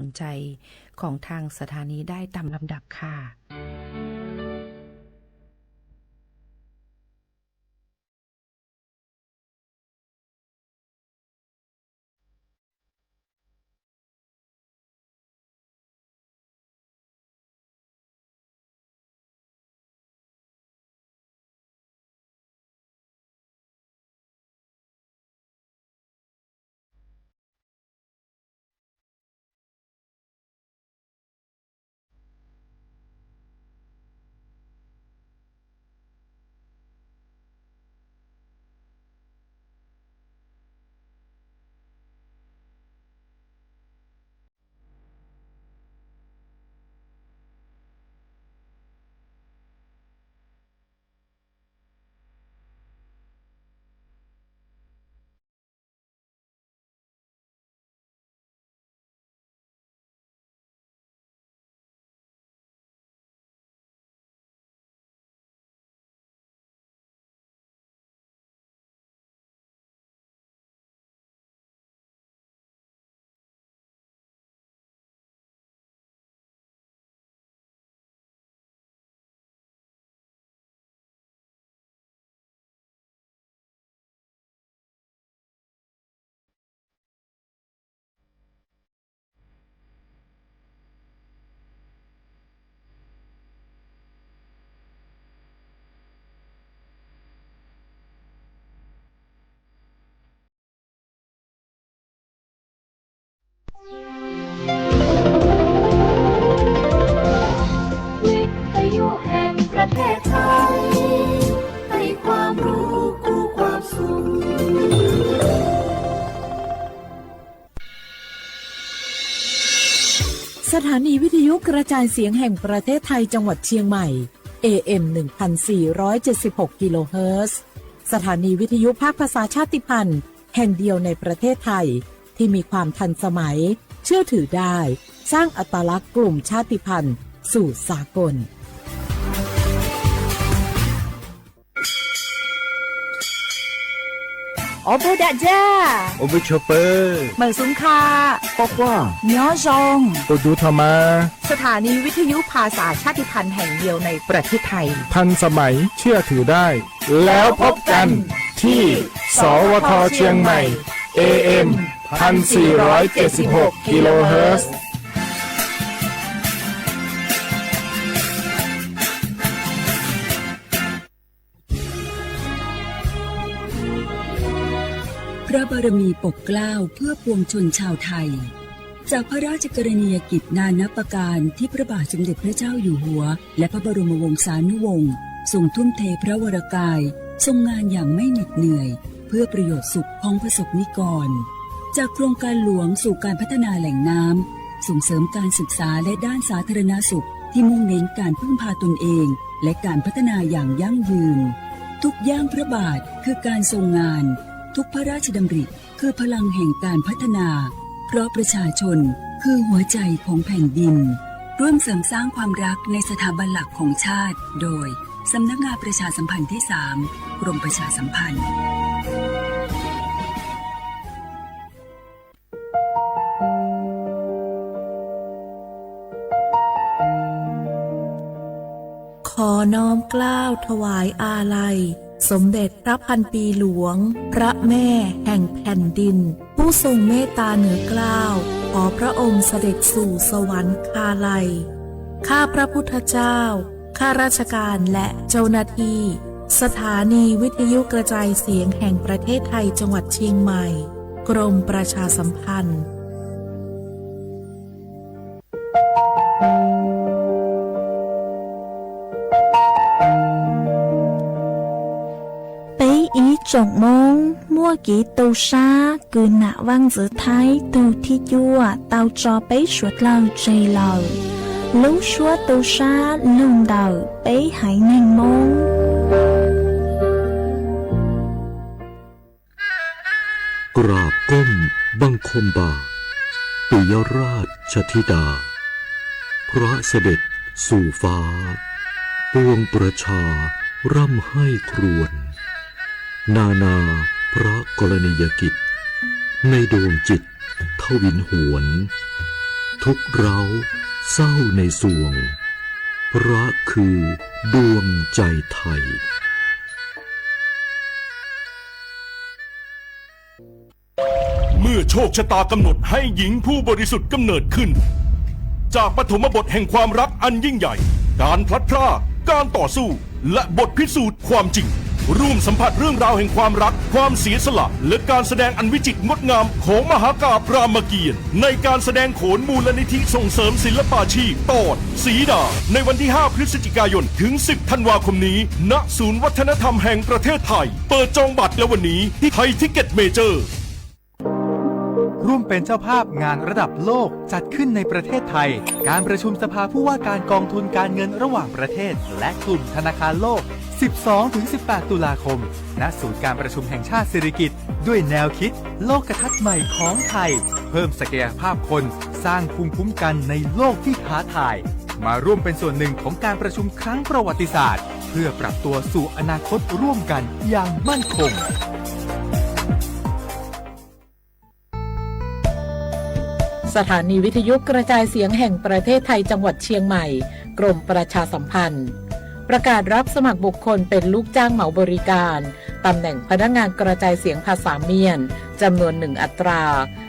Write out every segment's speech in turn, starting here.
สนใจของทางสถานีได้ตามลำดับค่ะ สถานีวิทยุกระจายเสียงแห่งประเทศไทยจังหวัดเชียงใหม่ เอ เอ็ม หนึ่งพันสี่ร้อยเจ็ดสิบหก กิโลเฮิรตซ์ สถานีวิทยุภาคภาษาชาติพันธุ์แห่งเดียวในประเทศไทย ที่มีความทันสมัย เชื่อถือได้ สร้างอัตลักษณ์กลุ่มชาติพันธุ์สู่สากล Ob peb dag ja, ob peb choj pawg, meej xum kha, quaj quaj, nyob zoo, tus dub tho mas. สถานีวิทยุภาษาชาติพันธุ์แห่งเดียวในประเทศไทย ทันสมัย เชื่อถือได้ แล้วพบกันที่ สวท เชียงใหม่ เอ เอ็ม พันสี่ร้อยเจ็ดสิบหก กิโลเฮิรตซ์ พระบารมีปกเกล้าเพื่อปวงชนชาวไทย จากพระราชกรณียกิจนานับประการที่พระบาทสมเด็จพระเจ้าอยู่หัว และพระบรมวงศานุวงศ์ทรงทุ่มเทพระวรกาย ทรงงานอย่างไม่เหน็ดเหนื่อย เพื่อประโยชน์สุขของประสบนิกร จากโครงการหลวงสู่การพัฒนาแหล่งน้ำ ส่งเสริมการศึกษาและด้านสาธารณสุขที่มุ่งเน้นการพึ่งพาตนเอง และการพัฒนาอย่างยั่งยืน ทุกย่างพระบาทคือการทรงงาน ทุกพระราชดำริคือพลังแห่งการพัฒนา เพราะประชาชนคือหัวใจของแผ่นดิน ร่วมเสริมสร้างความรักในสถาบันหลักของชาติ โดย สำนักงานประชาสัมพันธ์ที่สาม กรมประชาสัมพันธ์ ขอน้อมเกล้าถวายอาลัย สมเด็จพระพันปีหลวง พระแม่แห่งแผ่นดิน ผู้ทรงเมตตาเหนือเกล้า ขอพระองค์เสด็จสู่สวรรคาลัย ข้าพระพุทธเจ้า ข้าราชการและเจ้าหน้าที่ สถานีวิทยุกระจายเสียงแห่งประเทศไทยจังหวัดเชียงใหม่ กรมประชาสัมพันธ์ Peb ib tsoom Hmoob muaj kev tu sab kws nam vaj ntxwv Thaib tug thib cuaj tau tso peb suav dlawg tseg lawm. Lub suab tu sab lug ntawm peb haiv neeg Hmoob. กราบก้มบังคมบาท ปิยราชธิดา พระเสด็จสู่ฟ้า ปวงประชาร่ำไห้ครวญ นานาพระกรณียกิจ ในดวงจิตทวินหวน ทุกข์ร้าวเศร้าในสวง พระคือดวงใจไทย เมื่อโชคชะตากำหนดให้หญิงผู้บริสุทธิ์กำเนิดขึ้น จากปฐมบทแห่งความรักอันยิ่งใหญ่ การพลัดพราก การต่อสู้ และบทพิสูจน์ความจริง ร่วมสัมผัสเรื่องราวแห่งความรัก ความเสียสละ และการแสดงอันวิจิตรงดงามของมหากาพย์รามเกียรติ์ ในการแสดงโขนมูลนิธิส่งเสริมศิลปาชีพ ตอนสีดา ในวันที่ ห้า พฤศจิกายน ถึง สิบ ธันวาคมนี้ ณ ศูนย์วัฒนธรรมแห่งประเทศไทย เปิดจองบัตรแล้ววันนี้ที่ไทยทิกเก็ตเมเจอร์ ร่วมเป็นเจ้าภาพงานระดับโลกจัดขึ้นในประเทศไทย การประชุมสภาผู้ว่าการกองทุนการเงินระหว่างประเทศ และกลุ่มธนาคารโลก สิบสองถึงสิบแปด ตุลาคม ณ ศูนย์การประชุมแห่งชาติสิริกิติ์ ด้วยแนวคิดโลกทัศน์ใหม่ของไทย เพิ่มศักยภาพคน สร้างภูมิคุ้มกันในโลกที่ท้าทาย มาร่วมเป็นส่วนหนึ่งของการประชุมครั้งประวัติศาสตร์ เพื่อปรับตัวสู่อนาคตร่วมกันอย่างมั่นคง สถานีวิทยุกระจายเสียงแห่งประเทศไทยจังหวัดเชียงใหม่ กรมประชาสัมพันธ์ ประกาศรับสมัครบุคคลเป็นลูกจ้างเหมาบริการ ตำแหน่งพนักงานกระจายเสียงภาษาเมียน จำนวนหนึ่งอัตรา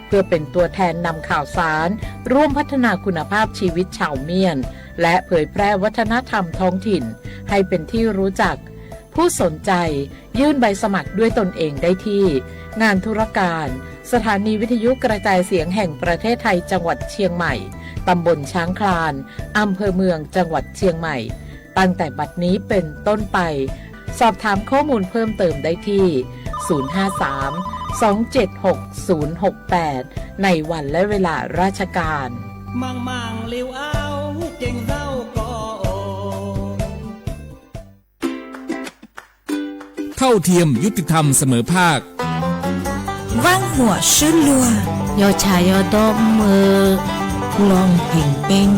เพื่อเป็นตัวแทนนำข่าวสาร ร่วมพัฒนาคุณภาพชีวิตชาวเมียน และเผยแพร่วัฒนธรรมท้องถิ่น ให้เป็นที่รู้จัก ผู้สนใจยื่นใบสมัครด้วยตนเองได้ที่ งานธุรการ สถานีวิทยุกระจายเสียงแห่งประเทศไทยจังหวัดเชียงใหม่ ตำบลช้างคลาน อำเภอเมืองจังหวัดเชียงใหม่ ตั้งแต่บัดนี้เป็นต้นไป สอบถามข้อมูลเพิ่มเติมได้ที่ ศูนย์ห้าสาม สองเจ็ดหก ศูนย์หกแปด ในวันและเวลาราชการ เท่าเทียม ยุติธรรม เสมอภาค Vaj huam suab luag, yog tshaj yog dob mw, loo heev peeb.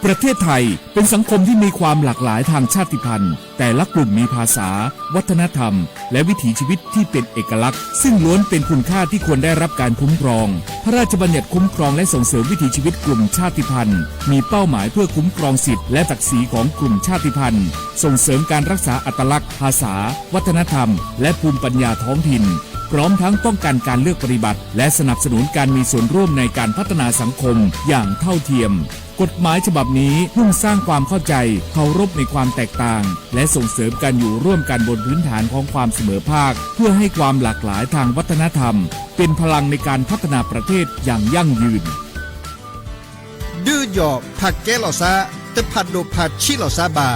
ประเทศไทยเป็นสังคมที่มีความหลากหลายทางชาติพันธุ์ แต่ละกลุ่มมีภาษา วัฒนธรรม และวิถีชีวิตที่เป็นเอกลักษณ์ ซึ่งล้วนเป็นคุณค่าที่ควรได้รับการคุ้มครอง พระราชบัญญัติคุ้มครองและส่งเสริมวิถีชีวิตกลุ่มชาติพันธุ์ มีเป้าหมายเพื่อคุ้มครองสิทธิและศักดิ์ศรีของกลุ่มชาติพันธุ์ ส่งเสริมการรักษาอัตลักษณ์ ภาษา วัฒนธรรม และภูมิปัญญาท้องถิ่น พร้อมทั้งป้องกันการเลือกปฏิบัติ และสนับสนุนการมีส่วนร่วมในการพัฒนาสังคมอย่างเท่าเทียม กฎหมายฉบับนี้มุ่งสร้างความเข้าใจ เคารพในความแตกต่าง และส่งเสริมการอยู่ร่วมกันบนพื้นฐานของความเสมอภาค เพื่อให้ความหลากหลายทางวัฒนธรรม เป็นพลังในการพัฒนาประเทศอย่างยั่งยืน Dwb yog phaj keb los xab, tej phaj dua phaj tshib los xab npaj.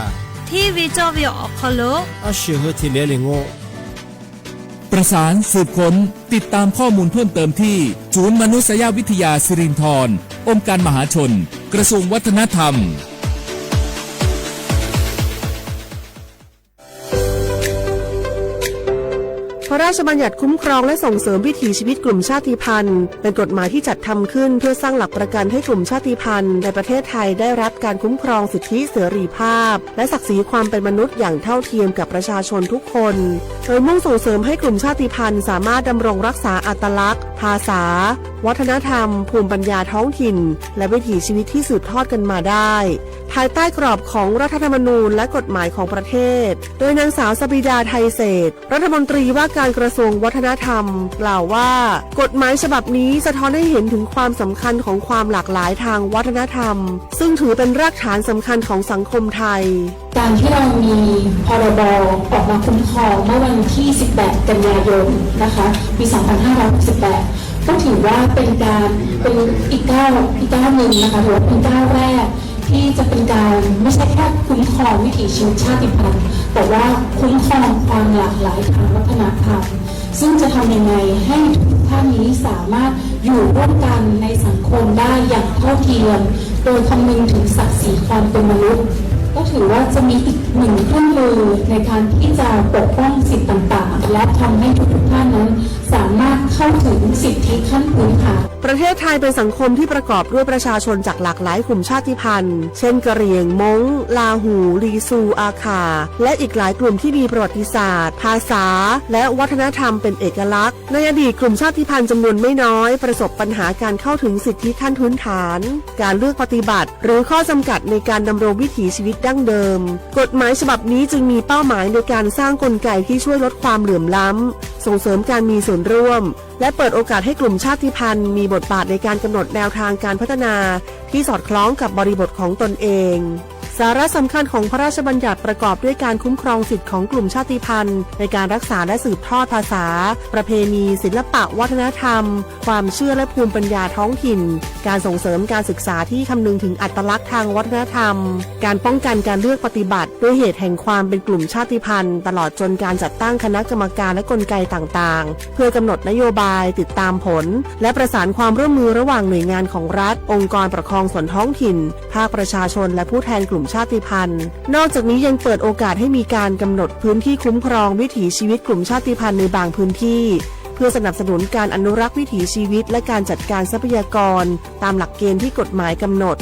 Thib vij coj vij o qho lub, ob sij hwb thib liab li nqub. ประสานสืบค้น ติดตามข้อมูลเพิ่มเติมที่ ศูนย์มนุษยวิทยาสิรินธร องค์การมหาชน กระทรวงวัฒนธรรม พระราชบัญญัติคุ้มครองและส่งเสริมวิถีชีวิตกลุ่มชาติพันธุ์ เป็นกฎหมายที่จัดทำขึ้นเพื่อสร้างหลักประกันให้กลุ่มชาติพันธุ์ในประเทศไทยได้รับการคุ้มครองสิทธิเสรีภาพ และศักดิ์ศรีความเป็นมนุษย์อย่างเท่าเทียมกับประชาชนทุกคน โดยมุ่งส่งเสริมให้กลุ่มชาติพันธุ์สามารถดำรงรักษาอัตลักษณ์ ภาษา วัฒนธรรม ภูมิปัญญาท้องถิ่น และวิถีชีวิตที่สืบทอดกันมาได้ ภายใต้กรอบของรัฐธรรมนูญและกฎหมายของประเทศ โดยนางสาวสบิดา ไทยเศรษฐ รัฐมนตรีว่าการกระทรวงวัฒนธรรม กล่าวว่า กฎหมายฉบับนี้สะท้อนให้เห็นถึงความสำคัญของความหลากหลายทางวัฒนธรรม ซึ่งถือเป็นรากฐานสำคัญของสังคมไทย การที่เรามี พรบ ออกมาคุ้มครองเมื่อวันที่ สิบแปด กันยายน นะคะ ปี สองพันห้าร้อยหกสิบแปด ก็ถือว่าเป็นการ เป็นอีกก้าว อีกก้าวหนึ่งนะคะ ถือว่าเป็นก้าวแรก ที่จะเป็นการไม่ใช่แค่คุ้มครองวิถีชีวิตชาติพันธุ์ แต่ว่าคุ้มครองความหลากหลายทางวัฒนธรรม ซึ่งจะทำยังไงให้ทุกท่านนี้สามารถอยู่ร่วมกันในสังคมได้อย่างเท่าเทียม โดยคำนึงถึงศักดิ์ศรีความเป็นมนุษย์ ก็ถือว่าจะมีอีก หนึ่งเครื่องมือในการที่จะปกป้องสิทธิ์ต่างๆ และทำให้ทุกๆท่านนั้นสามารถเข้าถึงสิทธิขั้นพื้นฐาน ประเทศไทยเป็นสังคมที่ประกอบด้วยประชาชนจากหลากหลายกลุ่มชาติพันธุ์ เช่น กะเหรี่ยง ม้ง ลาหู ลีซู อาข่า และอีกหลายกลุ่มที่มีประวัติศาสตร์ ภาษา และวัฒนธรรมเป็นเอกลักษณ์ ในอดีตกลุ่มชาติพันธุ์จำนวนไม่น้อยประสบปัญหาการเข้าถึงสิทธิขั้นพื้นฐาน การเลือกปฏิบัติ หรือข้อจำกัดในการดำรงวิถีชีวิตดั้งเดิม กฎหมายฉบับนี้จึงมีเป้าหมายในการสร้างกลไกที่ช่วยลดความเหลื่อมล้ำ ส่งเสริมการมีส่วนร่วม และเปิดโอกาสให้กลุ่มชาติพันธุ์มีบทบาทในการกำหนดแนวทางการพัฒนาที่สอดคล้องกับบริบทของตนเอง สาระสำคัญของพระราชบัญญัติประกอบด้วยการคุ้มครองสิทธิของกลุ่มชาติพันธุ์ในการรักษาและสืบทอดภาษา ประเพณี ศิลปะวัฒนธรรม ความเชื่อและภูมิปัญญาท้องถิ่น การส่งเสริมการศึกษาที่คำนึงถึงอัตลักษณ์ทางวัฒนธรรม การป้องกันการเลือกปฏิบัติด้วยเหตุแห่งความเป็นกลุ่มชาติพันธุ์ ตลอดจนการจัดตั้งคณะกรรมการและกลไกต่างๆ เพื่อกำหนดนโยบาย ติดตามผล และประสานความร่วมมือระหว่างหน่วยงานของรัฐ องค์กรปกครองส่วนท้องถิ่น ภาคประชาชน และผู้แทนกลุ่มชาติพันธุ์ นอกจากนี้ยังเปิดโอกาสให้มีการกำหนดพื้นที่คุ้มครองวิถีชีวิตกลุ่มชาติพันธุ์ในบางพื้นที่ เพื่อสนับสนุนการอนุรักษ์วิถีชีวิต และการจัดการทรัพยากร ตามหลักเกณฑ์ที่กฎหมายกำหนด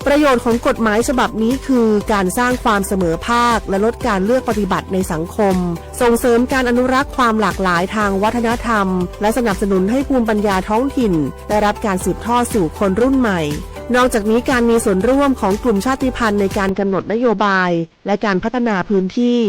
ประโยชน์ของกฎหมายฉบับนี้คือการสร้างความเสมอภาคและลดการเลือกปฏิบัติในสังคม ส่งเสริมการอนุรักษ์ความหลากหลายทางวัฒนธรรม และสนับสนุนให้ภูมิปัญญาท้องถิ่นได้รับการสืบทอดสู่คนรุ่นใหม่ นอกจากนี้การมีส่วนร่วมของกลุ่มชาติพันธุ์ในการกำหนดนโยบาย และการพัฒนาพื้นที่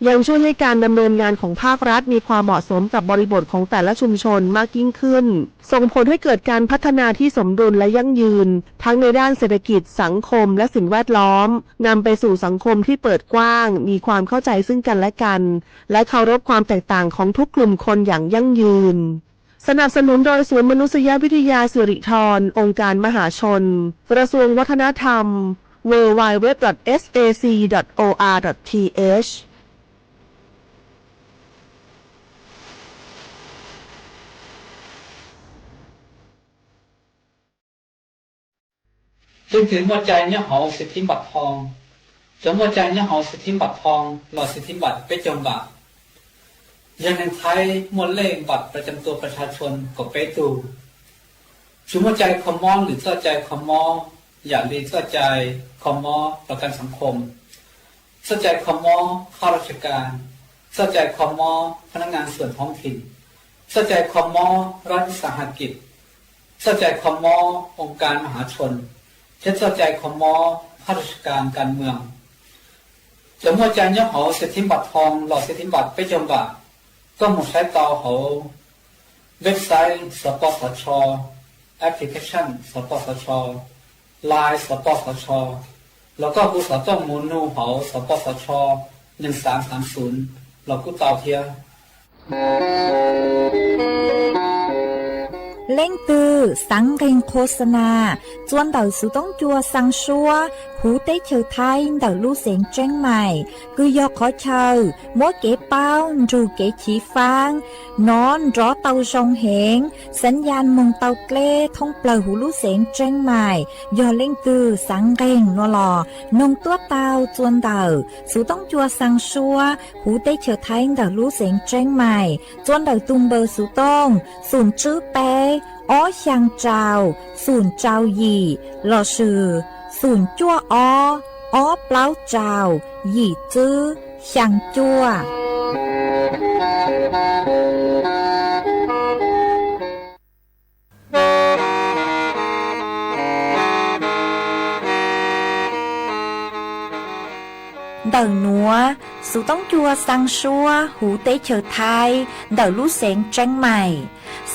ยังช่วยให้การดำเนินงานของภาครัฐมีความเหมาะสมกับบริบทของแต่ละชุมชนมากยิ่งขึ้น ส่งผลให้เกิดการพัฒนาที่สมดุลและยั่งยืน ทั้งในด้านเศรษฐกิจ สังคม และสิ่งแวดล้อม นำไปสู่สังคมที่เปิดกว้าง มีความเข้าใจซึ่งกันและกัน และเคารพความแตกต่างของทุกกลุ่มคนอย่างยั่งยืน สนับสนุนโดยศูนย์มนุษยวิทยาสิริธร องค์การมหาชน กระทรวงวัฒนธรรม www.sac.or.th เจ้าถือมั่วใจเนื้อหอสิทธิบัตรทอง เจ้ามั่วใจเนื้อหอสิทธิบัตรทอง หลอดสิทธิบัตรเป๊ะจงบาท ยังในไทยมั่วเลขบัตรประจำตัวประชาชนกว่าเป๊ะตู Tsis muaj cai kho mob lwm txoj cai kho mob, yam li txoj cai kho mob ประกันสังคม, txoj cai kho mob ข้าราชการ, txoj cai kho mob พนักงานส่วนท้องถิ่น, txoj cai kho mob รัฐวิสาหกิจ, txoj cai kho mob องค์การมหาชน, thiab txoj cai kho mob ข้าราชการการเมือง. Cov muaj cai nyob hauv สิทธิบัตรทอง los สิทธิบัตร peb caug npam, koj mus saib tau hauv website สปสช, application สปสช, Line สปสช, los koj kuj xov tooj mus nug hauv สปสช หนึ่งสามสามศูนย์ los kuj tau thiab. Leej twg xaav nqeeg qhua xa nas txua ntawm xuv toob cua xaa suab huv teb chaws Thaib ntawm lub xeev Tseeb Maim, kws yog qhov chaw muab kev paub nrug kev chiv faab nov nrov tau zoo heev, xaav yaj moog tau dleb thoob plawg huv lub xeev Tseeb Maim. Yog leej twg xaav nqeeg no los noog tuab tau txua ntawm xuv toob cua xaa suab huv teb chaws Thaib ntawm lub xeev Tseeb Maim, txua ntawm tug npawb xuv tooj xoom tswb peb ob xyaa rau xoom rau yim lossis xoom cuaj ob ob plaub rau yim tswb xyaa cuaj. Ntawm nuav, xuv toob cua xaa suab huv teb chaws Thaib ntawm lub xeev Tseeb Maim,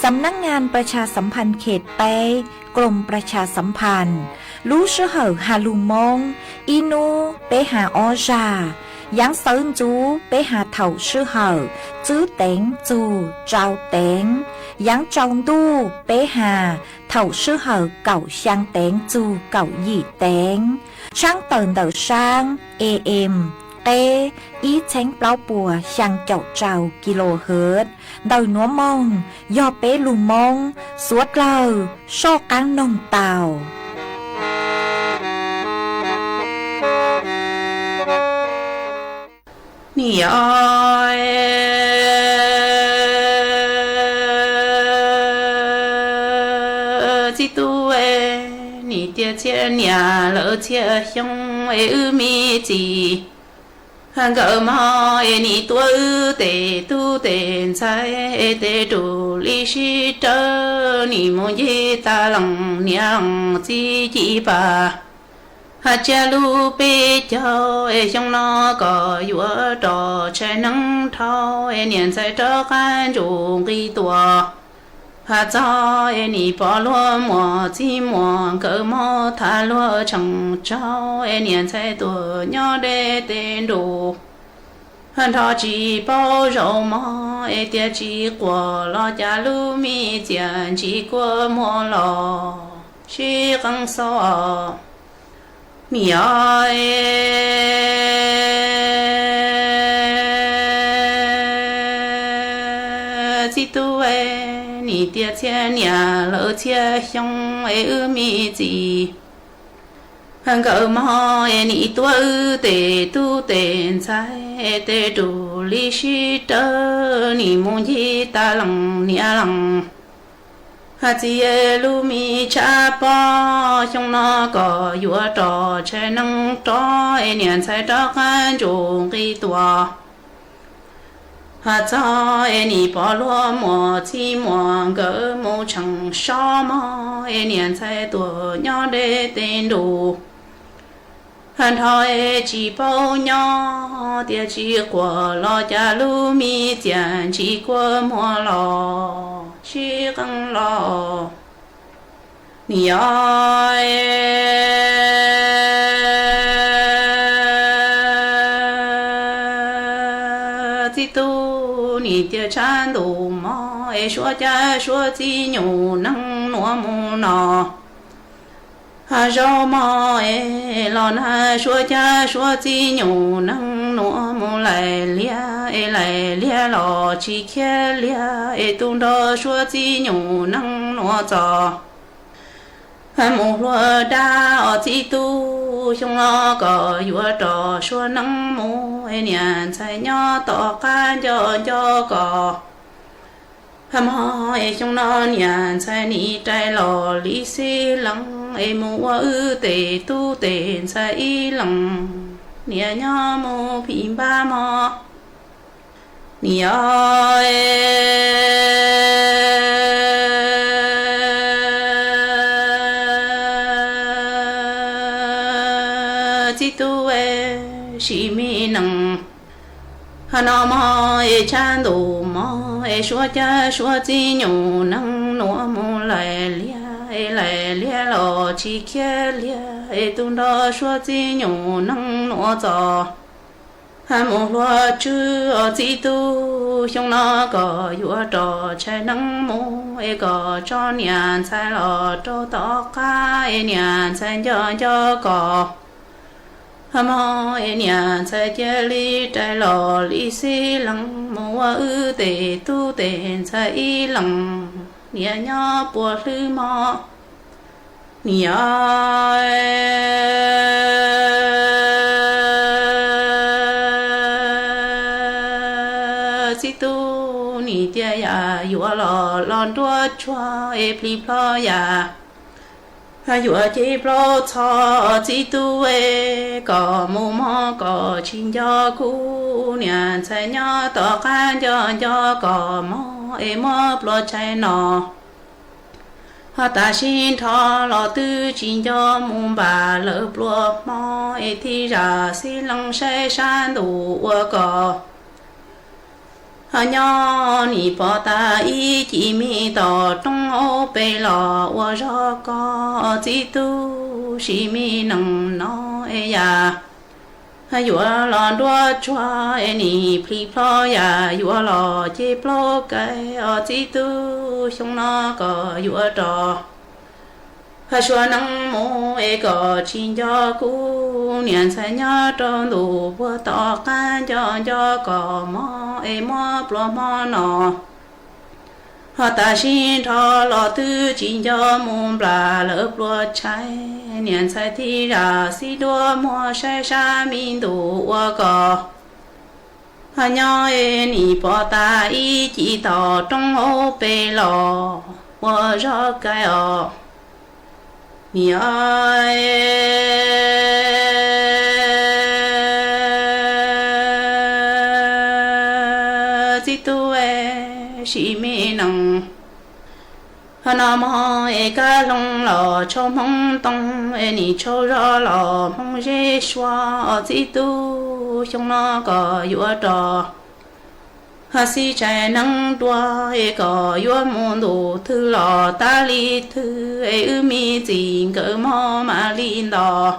สำนักงานประชาสัมพันธ์เขตแปด กรมประชาสัมพันธ์, lub sij hawm has lug Moob, ib nub peb has ob zag, yaav sawv ntxuv peb has thaum sij hawm tswb teev txug rau teev, yaav tsaus ntuj peb has thaum sij hawm kaum xyaa teev txug kaum yim teev, tshaab tawm ntawm saab A M qeb ib txheeb plaub puas xyaa caum rau kilohertz. Ntawm nuav moog yog peb lug Moob, suav dlawg soj qaab noog tau. Niam, txiv tub, nim tias txhiab niam lawm txhiab xyoo es wb me txiv, nkawd mog es nim tuav wb tej tub tej ntxhais es tej rus li sib raws, nim mus ncig tas lees niam lees txiv ci pas. Hais tsiab lub peb caug es xyoo no kom yuav rov tshais neeb dhau es niam ntxhais rov qab ntsum nqi tuaj. Hais txog es nim pom luag muam txiv muam nkawd mus tham luag tseem tsaug es niam ntxhais tuaj nyob deb tej ntus. Nrho tsis paub zaum mog es tias tsis quaj los cas lub me txiaj ntsim kua muag los sib qeeb xauj. Niam, txiv tub, nim tias txhiab niam lawm txhiab xyoo es wb me txiv, nkawd mog es nim tuav wb tej tub tej ntxhais es tej rus li sib raws, nim mus ncig tas lees niam lees txiv, lub me tshav pob xyoo no kom yuav rov tshais neeb rov es niam ntxhais rov qab ntsum nqi tuaj. Hais txog es nim pom luag muam txiv muam nkawd mus tseem sob mog es niam ntxhais tuaj nyob deb tej ntus. Nrho es tsis paub nyob tias tsis quaj los cas lub me txiaj ntsim kua muag los sib qeeb los. Niam, txiv tub, nim tias tshav ntuj mog es suav cab suav txiv nyuj neeg nuav mus no. Zaub mog es los nag suav cab suav txiv nyuj neeg nuav mus laim liab es laim liab los tsis khiav liab es tu nrog suav txiv nyuj neeg nuav txog. Mus hluas dab os txiv tub, xyoo no kom yuav rov suav neeb mus es niam ntxhais nyob tom qab nco nco koj. Mog es xyoo no niam ntxhais nim rais los li xib lees es mus ua wb tej tub tej ntxhais ib leeg, niam nyob mus phim npab mog. Niam, txiv tub, sim me nees no mog es tshav ntuj mog es suav cab suav txiv nyuj neeg nuav mus laim liab es laim liab los tsis khiav liab es tu nrog suav txiv nyuj neeg nuav txog. Mus hluas tswb os txiv tub, xyoo no kom yuav rov tshais neeb mus es kom tso niam ntxhais los rau tom qab es niam ntxhais nco nco koj. Mog es niam ntxhais cia li rais los li xib lees mus ua wb tej tub tej ntxhais ib leeg, niam nyob puas hlwb mog. Niam, txiv tub, nim tias yam yuav los los nruab tsuag es plig plho yam yuav ces plaub txhos txiv tub, kom mus mog kom tsis nco kuv, niam ntxhais nyob tom qab nco nco kom mog es muab pluas tshais no. Ho tam sim nrho los twb tsis nco mus npam lawv pluas hmo es thiaj zam xib lees saib sab ntuj ua kom. Ho nyob nim pom tas ib cim me tom roob aub pes los ua zog koj txiv tub, sim me nees no es yam yuav los nruab tsuag es nim plig plho yam yuav los ces plaub kais os txiv tub, xyoo no kom yuav rov suav neeb mus es kom tsis nco kuv, niam ntxhais nyob rau ntuj puag tom qab nco nco kom mog es muab pluas hmo no. Ho tam sim nrho los twb tsis nco mus npam lawv pluas tshais, niam ntxhais thiaj zam xib duab muag saib sab me ntuj ua kom. Ho nyob nim pom tas ib ci tom roob hauv pes los ua zog kais os, nim txiv tub sim me nees. Ho no mog es kab hloov los tshau hmoov ntoo, es nim tshau zog los hmoov zeb sua, os txiv tub xyoo no kom yuav rov. Ho xij tshais hneev dua, es kom yuav mus ntu twg los tab li twg, es wb me txiv nkawd mog mam li ntos.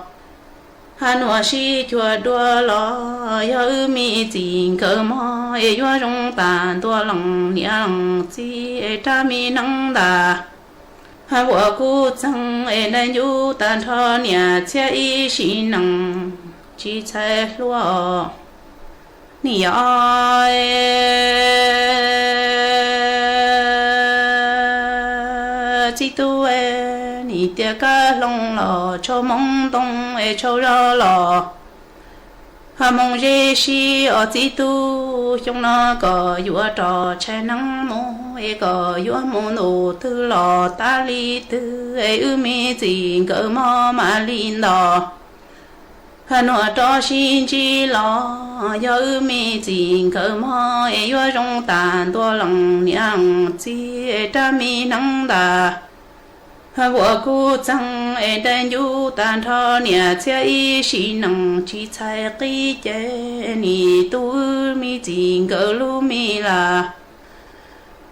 Ho nuam sib cuag dua los yog wb me txiv nkawd mog, es yuav zoo tas ntua lees niam lees txiv, es rab me hneev ntag. Ho vuam kuj txeeg es dai ncuj tas nrho niam txhiab ib sim nees tsis txhais hlua. Nim yog txiv tub, nim tias kab hloov los tshau hmoov ntoo, es tshau zog los ho hmoov zeb sib, os txiv tub xyoo no kom yuav rov tshais hneev mus, es kom yuav mus ntu twg los tab li twg, es wb me txiv nkawd mog mam li ntos. Ho nuam rov sib ntsib los yog wb me txiv nkawd mog, es yuav zoo tas ntua lees niam lees txiv, es rab me hneev ntag. Ho vuam kuj txeeg es dai ncuj tas nrho niam txhiab ib sim nees tsis txhais qib ces nim tu wb me txiv nkawd lub me las.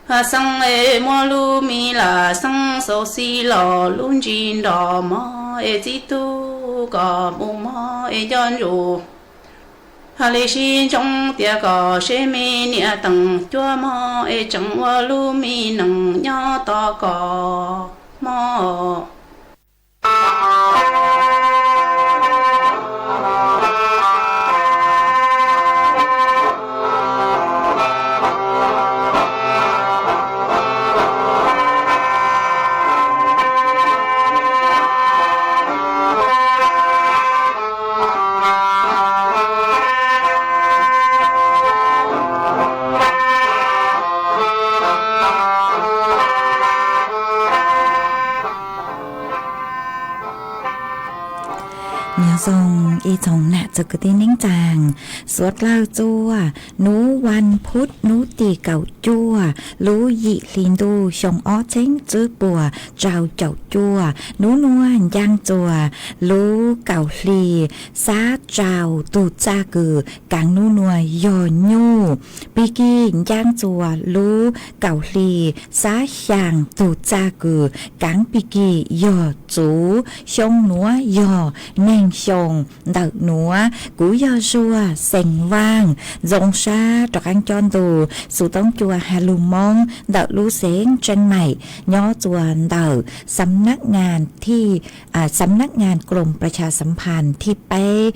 Ho xeeb es muab lub me las xeeb xau xi los lub ntsis nrog mog, es txib tub kom mus mog es nco ntsus. Ho li sib ntsoov tias kom seb me niam teem cuab mog, es tseem ua lub me nees nyob tos kom mog. Nyob zoo ib tsoom nam txiv kwv tij neej tsaa, suav dlawg txua, nub vas phuv nub tim kaum cuaj lub yim hli ntuj xyoo ob txheeb tswb puas rau caum cuaj, nub nuav ncaaj txuas lub kaum hli xab rau tug txaj kws kaav nub nuav yog nyuj, pig kig ncaaj txuas lub kaum hli xab xyaa tug txaj kws kaav pig kig yog txuv, xyoo nuav yog neeg xyoo ntawm nuav. Kuv yog Zuag xeem Vaaj, zoo sab rov qaab coj ntu xuv toob cua has lug Moob ntawm lub xeev Tseeb Maim nyob txuas ntawm xam nab ngas thij, xam nab ngas krom pras xas xam phas thij peb,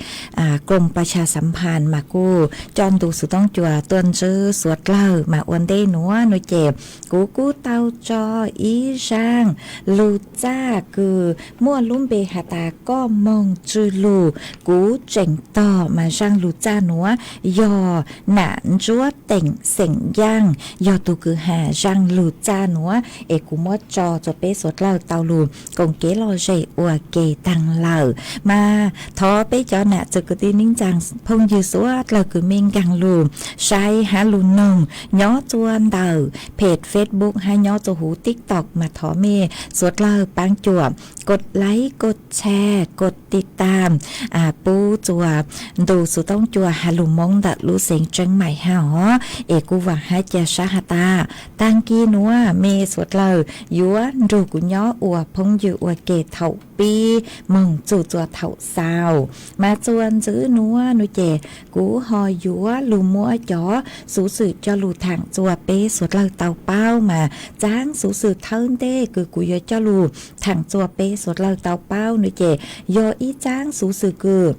krom pras xas xam phas mas kuj coj ntu xuv toob cua tuaj ntsib suav dlawg mas ua ntej nuav nuav ces kuv kuj tau tso ib zaaj lug txaj kws muaj lub npe has tas Koj moog tswj lug kuv tseem tog mas zaaj lug txaj nuav yog Nam Ntsuab Teem xeem Yaaj yog tug kws has zaaj lug txaj nuav es kuv muab tso rua peb suav dlawg tau lug koom kev lom zem ua ke taag lawm. Mas thov peb cov nam txiv kwv tij neej tsaa phooj ywg suav dlawg kws mej nkaag lug saib hab lug noog nyob txua ntawm peg Facebook hab nyob txua huv TikTok mas thov mej suav dlawg paab cuam kod like, kod share, kod tiv tam pub txua ntu xuv toob cua has lug Moob ntawm lub xeev Tseeb Maim hab os. Es kuv vaam hab ca sab has tas taag kis nuav mej suav dlawg yuav nrug kuv nyob ua phooj ywg ua ke thaum pib moog txug txua thaum xaus. Mas txua ntxiv nuav nuav ces kuv ho yuav lug muab cov xuv xwm coj lug thaam txua peb suav dlawg tau paub mas txaab xuv xwm thawj ntej kws kuv yuav coj lug thaam txua peb suav dlawg tau paub nuav ces yog ib txaab xuv xwm kws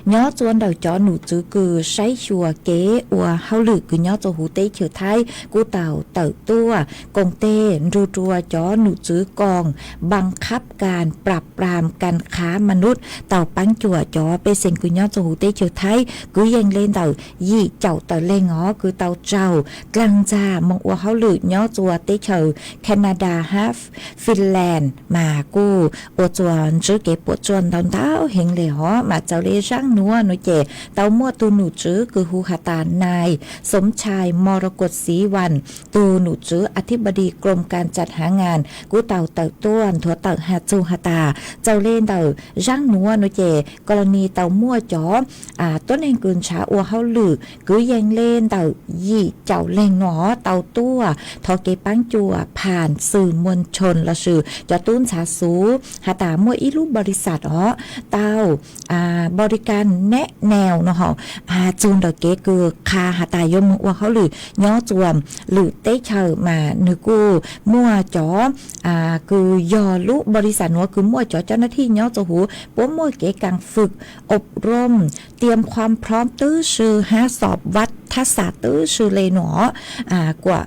Nyob tsua ntawm cov nom tswv kws saib xyuas kev ua hauj lwm kws nyob tsua huv teb chaws Thaib kuj tau tawm tuaj koom tes nrug rua cov nom tswv koom บังคับการปราบปรามการค้ามนุษย์ tau paab cuam cov pej xeem kws nyob tsua huv teb chaws Thaib kwv yees le ntawm yim caum tawm leeg os, kws tau raug dlaag ntxag moog ua hauj lwm nyob tsua teb chaws Canada hab Finland mas kuj ua tsua ntsib kev puam tsuaj ntau ntau heev le os. Mas txawm le zaab nuav nuav ces tau muaj tug nom tswv kws hu has tas Nais Somchai Morokot Sivan, tug nom tswv อธิบดีกรมการจัดหางาน kuj tau tawm tuaj nthuav tawm has txug has tas txawm le ntawm zaab nuav nuav ces kos los nis tau muaj cov tuab neeg kws nrhav ua hauj lwm kwv yees le ntawm yim caum leeg nuav tau tuaj thov kev paab cuam phas xwm muas tshoo lossis cov tub ntxhov xuv has tas muaj ib lub npau li xas os tau บริการแนะแนว no hov, txug ntawm kev kws qha has tas yuav moog ua hauj lwm nyob tsua lwm teb chaws mas nwg kuj muaj cov kws yog lub npau li xas nuav kws muaj cov cov nab thij nyob tsua huv puab muaj kev kaas fwm, อบรม, เตรียมความพร้อม twb si hab xov vaj thab xas twb si le nuav kuas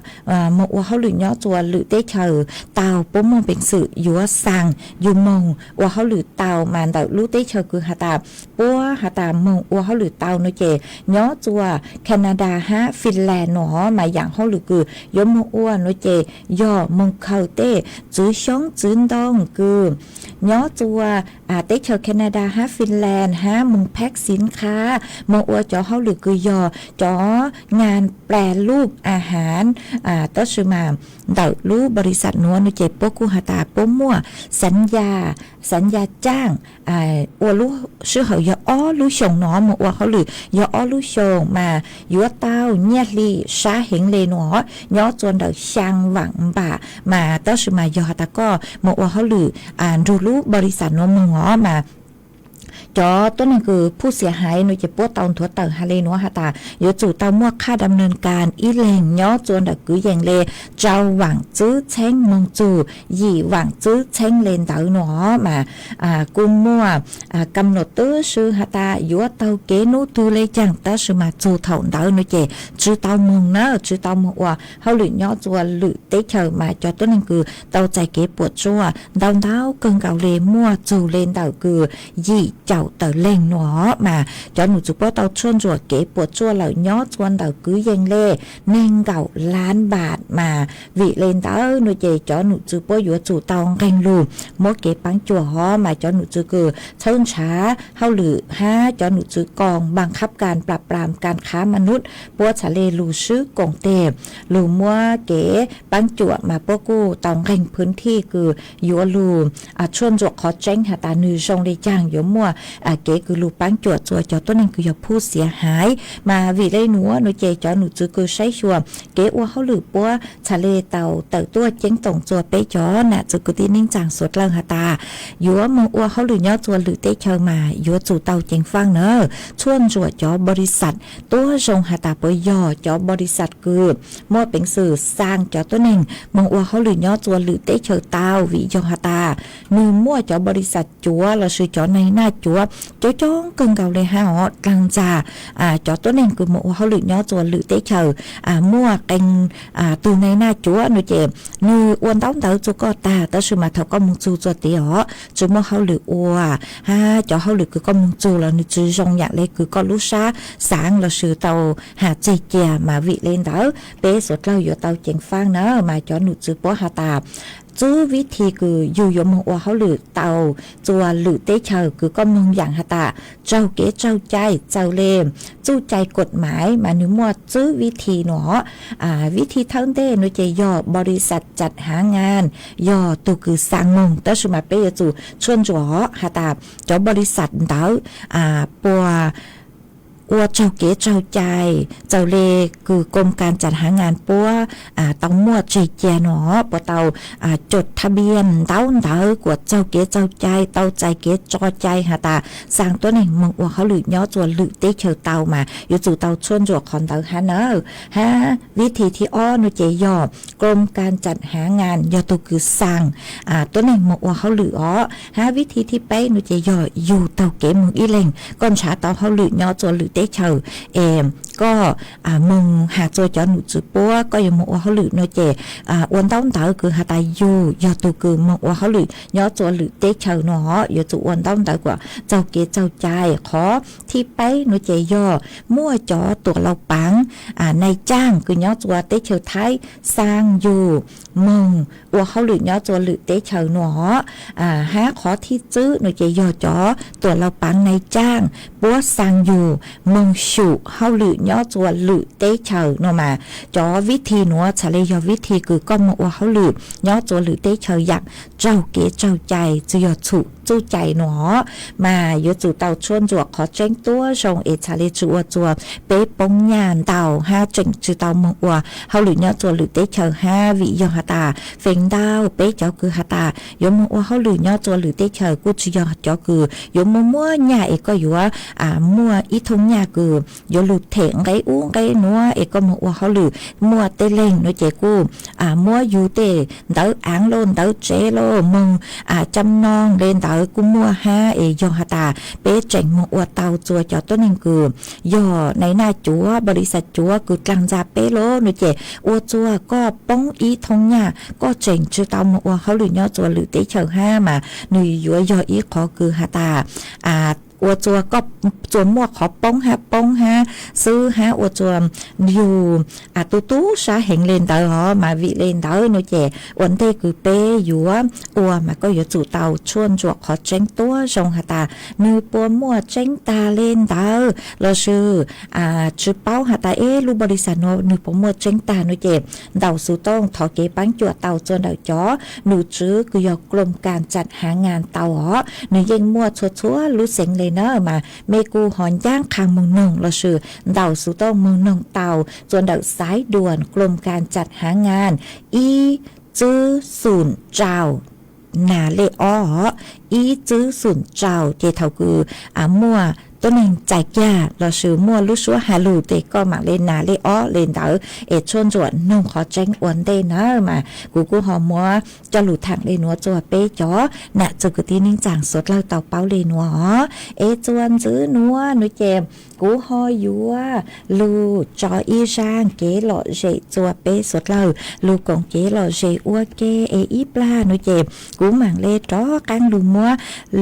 moog ua hauj lwm nyob tsua lwm teb chaws tau puab muaj peev xwm yuav xaa yug moog ua hauj lwm tau mas ntawm lub teb chaws kws has tas puab has tas moog ua hauj lwm tau nuav ces nyob tsua Canada hab Finland nuav mas yaam hauj lwm kws yuav moog ua nuav ces yog moog khaws tej txwv xyoob txwv ntoo kws nyob tsua teb chaws Canada hab Finland hab moog แพ็คสินค้า moog ua cov hauj lwm kws yog cov งานแปรรูปอาหาร tab sis mas ntawm lub npau li xas nuav nuav ces puab kuj has tas puab muaj สัญญา สัญญาจ้าง ua lub sij hawm yog ob lub xyoos no moog ua hauj lwm yog ob lub xyoos mas yuav tau nyiaj hli sab heev le nuav nyob tsua ntawm xyaa vaam npam mas tab sis mas yog has tas koj moog ua hauj lwm nrug lub npau li xas nuav moog os mas cov tuab neeg kws phuj xiam haiv nuav ces puab tau nthuav tawm has le nuav has tas yuav tsum tau muaj qhaj dam nees kas ib leeg nyob tsua ntawm kwv yees le rau vaam txwb txheeb moog tsug yim vaam txwb txheeb le ntawd nuav mas kuj muaj kam nom twb si has tas yuav taug kev nub twg le caag tab sis mas tsug thaum ntawd nuav ces tsi tau moog na, tsi tau moog ua hauj lwm nyob tsua lwm teb chaws mas cov tuab neeg kws tau txais kev puam tsuaj ntau ntau kawg nkaus le muaj tsug le ntawm kws yim caum tawm leeg nuav mas cov nom tswv puab tau tshuaj ntsuam kev puam tsuaj lawm nyob tsua ntawm kwv yees le neeg nkaum lab npam mas vim le ntawd nuav ces cov nom tswv puab yuav tsum tau nqeeg lug muab kev paab cuam hov mas cov nom tswv kws txhawb nrhav hauj lwm hab cov nom tswv koom บังคับการปราบปรามการค้ามนุษย์ puab txhad le lug swb koom teg lug muab kev paab cuam mas puab kuj tau nqeeg พื้นที่ kws yuav lug tshuaj ntsuam qhov tseeb has tas nwg zoo le caag yuav muaj kev kws lug paab cuam tsua cov tuab neeg kws yog phuj xiam haiv mas vim le nuav nuav ces cov nom tswv kws saib xyuas kev ua hauj lwm puab txhad le tau tawm tuaj ceeb toom tsua peb cov nam txiv kwv tij neej tsaa suav dlawg has tas yuav moog ua hauj lwm nyob tsua lwm teb chaws mas yuav tsum tau ceev faaj na, tshuaj ntsuam cov npau li xas tuab zoo has tas puas yog cov npau li xas kws muaj peev xwm xaa cov tuab neeg moog ua hauj lwm nyob tsua lwm teb chaws tau vim yog has tas nwg muaj cov npau li xas cuav lossis cov nai naj cuav coob coob kawg nkaus le hab os dlaag ntxag cov tuab neeg kws moog ua hauj lwm nyob tsua lwm teb chaws muaj qee tug nai naj cuav nuav ces nwg ua ntaub ntawv tsua koj tag tab sis mas thaum koj moog tsug tsua tid os tsi muaj hauj lwm ua hab cov hauj lwm kws koj moog tsug los nwg tsi zoo yaam le kws koj lub sab xaav lossis tau has tseg cia mas vim le ntawd peb suav dlawg yuav tau ceev faaj na mas cov nom tswv puab has tas tswb vib thi kws yug yuav moog ua hauj lwm tau tsua lwm teb chaws kws koj moog yaam has tas raug kev tsaug cai txawm le txuj cai kod mais mas nwg muaj tswb vib thi nuav vib thi thawj ntej nuav ces yog npau li xas tsam hav ngaa yog tug kws xaa moog tab sis mas peb yuav tsum tshuaj ntsuam has tas cov npau li xas ntawd puas ua tsaug kev tsaug cai, txawm li kws koom kas tsam hav ngas puab tau muaj tseg cia no, puas tau coj thab npiaj ntaub ntawv kuas tsaug kev tsaug cai, tau txais kev tso cai has tas xaa tuab neeg moog ua hauj lwm nyob tsua lwm teb chaws tau mas yuav tsum tau tshuaj ntsuam qhov ntawd hab nawb. Hab vib thi thib ob no ces yog koom kas tsam hav ngas yog tug kws xaa tuab neeg moog ua hauj lwm os. Hab vib thi thib peb no ces yog yug taug kev moog ib leeg, koj nrhav tau hauj lwm nyob tsua lwm teb chaws es koj moog has tsua cov nom tswv puab koj yuav moog ua hauj lwm no ces ua ntaub ntawv kws has tas yug yog tug kws moog ua hauj lwm nyob tsua lwm teb chaws no os, yuav tsum ua ntaub ntawv kuas tsaug kev tsaug cai. Qhov thib peb no ces yog muaj cov tuam laus paav nai caaj kws nyob tsua teb chaws Thaib xaa yug moog ua hauj lwm nyob tsua lwm teb chaws no os. Hab qhov thib tswb no ces yog cov tuam laus paav nai caaj puab xaa yug moog xyum hauj lwm nyob tsua lwm teb chaws no mas cov vib thi nuav txhad le yog vib thi kws koj moog ua hauj lwm nyob tsua lwm teb chaws yaam tsaug kev tsaug cai, tsi yog txhum txuj cai no os, mas yuav tsum tau tshuaj ntsuam qhov tseeb tuab zoo es txhad le tsi ua tsua peb poob nyaj ntau hab tseem tsi tau moog ua hauj lwm nyob tsua lwm teb chaws hab vim yog has tas feem ntau peb cov kws has tas yuav moog ua hauj lwm nyob tsua lwm teb chaws kuj tsi yog cov kws yuav muaj muaj nyaj es koj yuav muaj ib thooj nyaj kws yuav lug them nqe ub nqe nuav es koj moog ua hauj lwm. Muaj tej leeg no ces kuj muab yug tej ntawv aav lauj ntawv tsev lauj moog cam noog le ntawd kuj muaj hab es yog has tas peb tseem moog ua tau tsua cov tuab neeg kws yog nai naj cuav npaum li xav cuav kws dlaag ntxa peb lauj no ces ua tsua koj poob ib thooj nyaj koj tseem tsi tau moog ua hauj lwm nyob tsua lwm teb chaws hab mas nwg yuav yog ib qhov kws has tas ua tsua koj tsuas muaj qhov poob hab poob hab xwb hab ua tsua yug tu tu sab heev le ntawd os. Mas vim le ntawd no ces ua ntej kws peb yuav ua mas koj yuav tsum tau tshuaj ntsuam qhov tseeb tuab zoo has tas nwg puas muaj tseeb tag le ntawd lossis tsi paub has tas eb lub npaum li xav nuav nwg puas muaj tseeb tag no ces ntaus xuv tooj thov kev paab cuam tau tsua ntawm cov nom tswv kws yog koom kas tsam hav ngas tau os. Nwg yeej muaj txhua txhua lub xeev le na mas mej kuj ho ncaab qha moog noog lossis ntaus xuv tooj moog noog tau tsua ntawm xaiv duam koom kas tsam hav ngas ib tswb xum rau nas lej ob os, ib tswb xum rau ces thaum kws muaj tuab neeg txais kiag lossis muaj lub suab has lug tes koj maam le nas lej ob le ntawd es tshuaj ntsuam noog qhov tseeb ua ntej na mas kuv kuj ho muab coj lug thaam le nuav tsua peb cov nam txiv kwv tij neej tsaa suav dlawg tau paub le nuav os. Es tsua ntxiv nuav no ces kuv ho yuav lug tso ib zaaj kev lom zem tsua peb suav dlawg lug koom kev lom zem ua ke es ib plag no ces kuv maam le rov qaab lug muab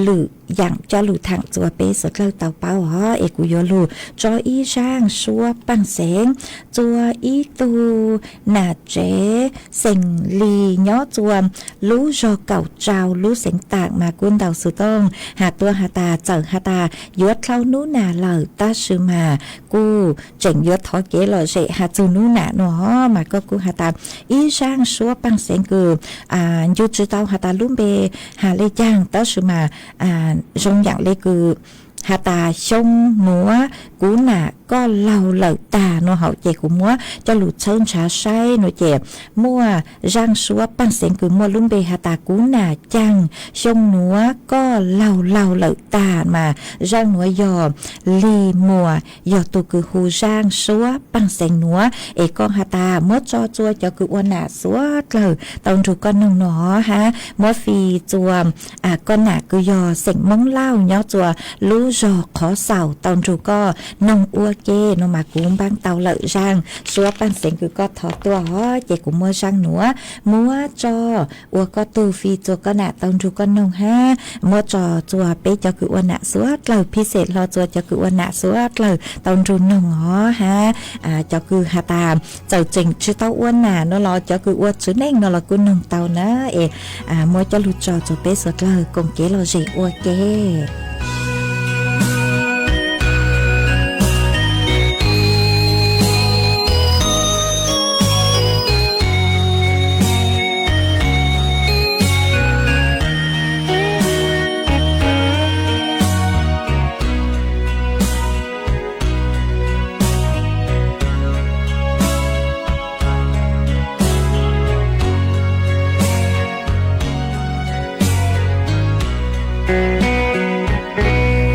lwm yaam coj lug thaam tsua peb suav dlawg tau paub os. Es kuv yuav lug tso ib zaaj suab paaj xeev tsua ib tug nam tsev xeem Lis nyob tsua lub zog kaum rau lub xeev Taam mas kuj ntaus xuv tooj has tuaj has tas txawm has tas yuav dlhau nub nam lawm tab sis mas kuj tseem yuav thov kev lom zem has txug nub nam no mas koj kuj has tas ib zaaj suab paaj xeev kws ncu tsi tau has tas lub npe has le caag tab sis mas zoo yaam le kws has tas xyoo nuav kuv nam koj laug lawm tag no hauv ces kuv muab coj lug txhawb ntshav saib no ces muaj zaaj suab paaj xeev kws muaj lub npe has tas kuv nam caag xyoo nuav koj laug laug lawm tag mas zaaj nuav yog Lis Muas yog tug kws hu zaaj suab paaj xeev nuav. Es koj has tas muab tso tsua cov kws ua nam suav dlawg tau nrug koj noog no hab muab fij tsua koj nam kws yog xeem Moob Lauj nyob tsua lub zog Qhov Xaus tau nrug koj noog ua ke no mas kuv npaab tau lawm zaaj suab paaj xeev kws koj thov tuaj os ces kuv muab zaaj nuav muab tso ua koj tug fij tsua koj nam tau nrug koj noog hab muab tso tsua peb cov kws ua nam suav dlawg phij xem hlo tsua cov kws ua nam suav dlawg tau nrug noog os hab cov kws has tas txawm tseem tsi tau ua nam no los cov kws ua tsev neej no los kuj noog tau na. Es muab coj lug tso tsua peb suav dlawg koom kev lom zem ua ke.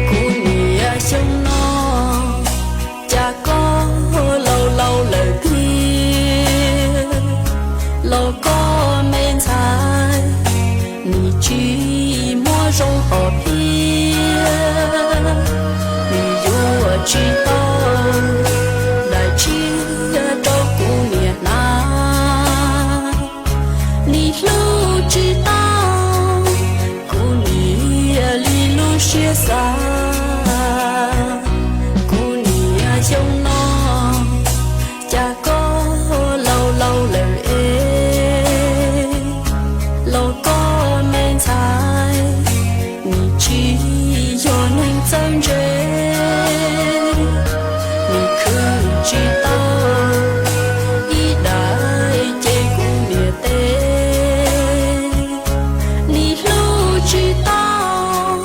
Kuv niam xyoo no, cas koj laus laus lawm thiab, los koj me ntxhais, nim tsis muaj zoo hom phiaj, nim yuav tsis tau daim tshiab rau kuv niam hnav. Nim hlub tsis tau kuv niam li lub siab xav. Kuv niam xyoo no, cas koj laus laus lawm es, los koj me ntxhais, nim tsis yog neeg txawj ntse, nim khwv tsis tau ib daim cev kuv niam tes, nim hlub tsis tau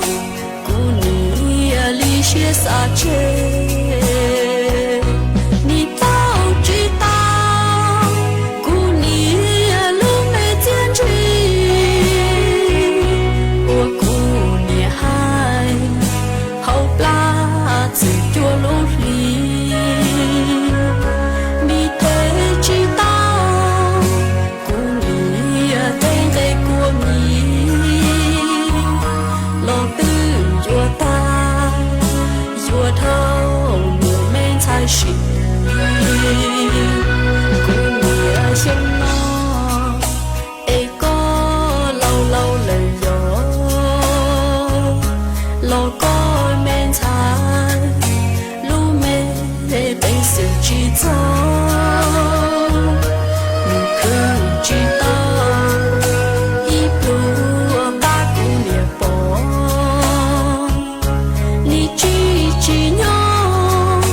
kuv niam li siab xav tseg, nim taug tsis tau kuv niam lub me txiaj ntsig uas kuv niam hais hauv plab txwm cuaj lub hlis. Nim tes tsis tau kuv niam tej nqe kua mis, los twb yuav tag, yuav dhau mus me ntxhais sim. Kuv niam xyoo no, es koj laus laus lawm yog, los koj me ntxhais, lub me peev xwm tsis txog, nim khwv tsis tau ib pluag qab kuv niam pom, nim tsis tsim nyog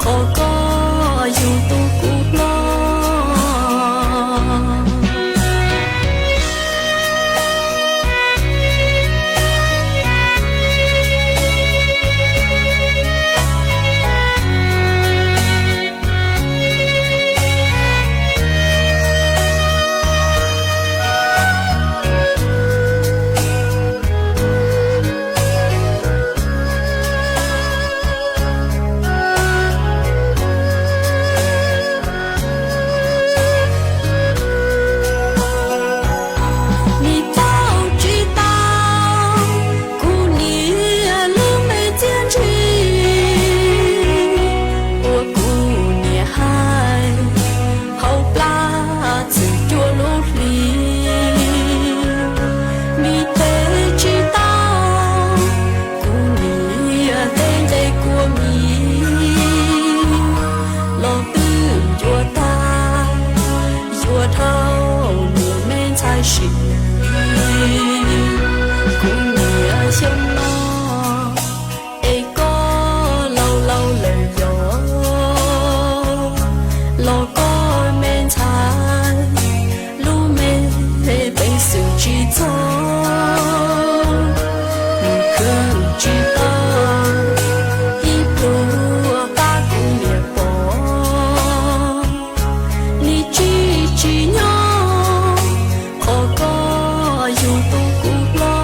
qhov koj yug tu kuv hlob. Nim taug tsis tau kuv niam lub me txiaj ntsig uas kuv niam hais hauv plab txwm cuaj lub hlis. Nim tes tsis tau kuv niam tej nqe kua mis, los twb yuav tag, yuav dhau mus me ntxhais sim. Kuv niam xyoo no, es koj laus laus lawm yog, los koj me ntxhais, lub me peev xwm tsis txog, nim khwv tsis tau ib pluag qab kuv niam pom, nim tsis tsim nyog qhov koj yug tu kuv hlob.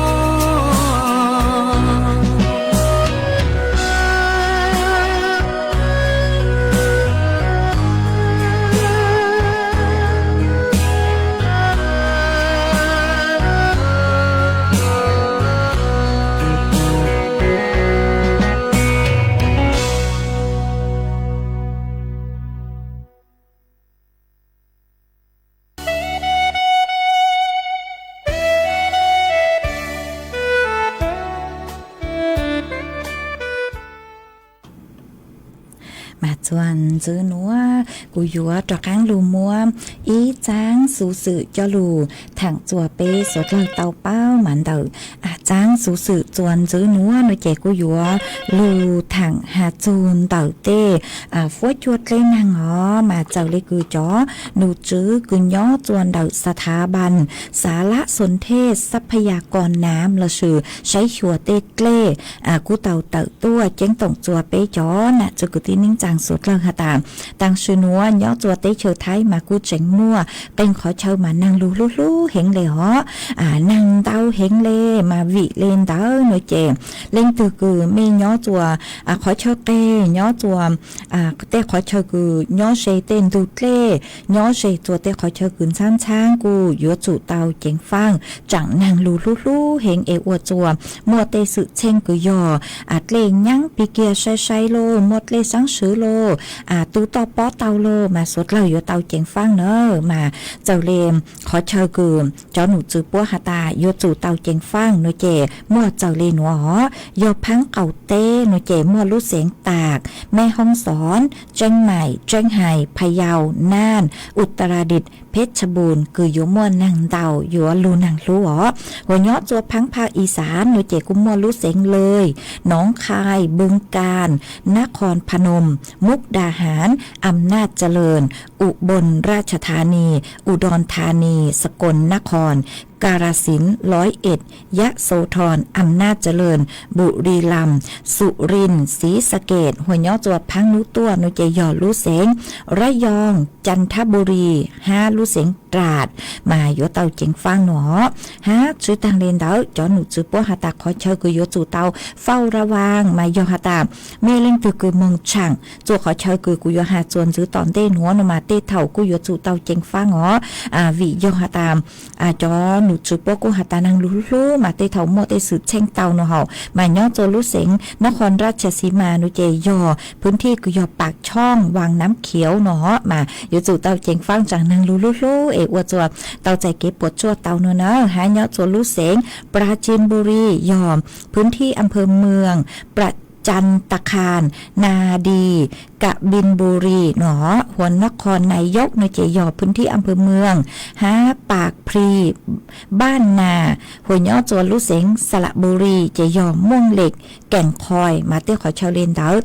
Mas txuas ntxiv nuav kuv yuav rov qaab lug muab ib txaab xuv xwm coj lug thaam txuas peb suav dlawg tau paub mas ntawm txaab xuv xwm txuas ntxiv nuav no ces kuj yuav lug thaam has txug ntawm tej fuab cua dlej naag os. Mas txawm le kws cov num tswv kws nyob txuas ntawm xav thav npas xav lab xus thej xab phas yas kos nam los sis saib xyuas tej dlej kuj tau tawm tuaj ceeb toom txuas peb cov nam txiv kwv tij neej taag suav dlawg has tas, taam sim nuav nyob rua teb chaws Thaib mas kuj tseem muaj qee qhov chaw mas naag lug hlub hlub heev le hov, naag ntau heev le, mas vim le ntawd no ces leej twg kws mej nyob rua qhov chaw qeg, nyob rua tej qhov chaw kws nyob ze tej ntug dlej, nyob ze rua tej qhov chaw kws ntxhaab ntxhaab kuj yuav tsum tau ceev faaj tsaam naag lug hlub hlub heev es ua rua muaj tej xwm txheej kws yog dlej nyaab pig kiag sai sai los, muaj dlej xaab swv los, tu toj pob tau los mas suav dlawg yuav tau ceev faaj na. Mas txawm le qhov chaw kws cov num tswv puab has tas yuav tsum tau ceev faaj no ces muaj txawm le nuav hov. Yog phaab qaum teb no ces muaj lub xeev Taak, Mej Hoob Xoob, Tseeb Maim, Tseeb Hais, Pha Yau, Naaj, Utaradit, Phev Tshab Npuun kws yuav muaj naag ntau yuav lug naag hlub os. Hos nyob rua phaab phaak Ixaav no ces kuj muaj lub xeev Lawj, Noov Khai, Npwng Kaaj, Nab Khoos Pha Noom, Mub Da Haav, Am Naaj Jalawj, U Boon Raj Thaanis, U Doon Thaanis, Sa Koos Nab Khoos, Ka La Xiv, Loob Ev, Yas Xoo Thoos, Am Naaj Jalawj, Npum Li Lam, Xus Lis, Xis Xas Kes. Hos nyob rua phaab nub tuaj no ces yog lub xeev Rab Yoog, Jan Thab Npum Lis hab lub xeev Raas mas yuav tau ceev faaj no. Hab tswv taag le ntawd cov num tswv puab has tas qhov chaw kws yuav tsum tau fauj ra vaaj mas yog has tas mej leej twg kws moog tshaam rua qhov chaw kws kuv yuav has rua ntxiv tom ntej nuav no mas tej thaum kuj yuav tsum tau ceev faaj os. Vim yog has tas cov num tswv puab kuj has tas naag lug hlub hlub mas tej thaum muaj tej xwm txheej tau no hauv. Mas nyob rua lub xeev Nab Khoos Raj Thas Xi Mas no ces yog pwv thij kws yog Paam Choj, Vaam Nam Khiav no mas yuav tsum tau ceev faaj tsaam naag lug hlub hlub es ua rua tau txais kev puam tsuaj tau no na. Hab nyob rua lub xeev Pra Jin Npum Lis yog pwv thij Am Phawj Mws, Pra Cam Ta Khas, Naa Dis, Kam Pin Npum Lis no. Hos Nab Khoos Nai Yoj no ces yog pwv thij Am Phawj Mws hab Paam Phis, Npaaj Nas. Hos nyob rua lub xeev Xas Las Npum Lis ces yog Muaj Lem, Keem Khoos mas tej qhov chaw le ntawd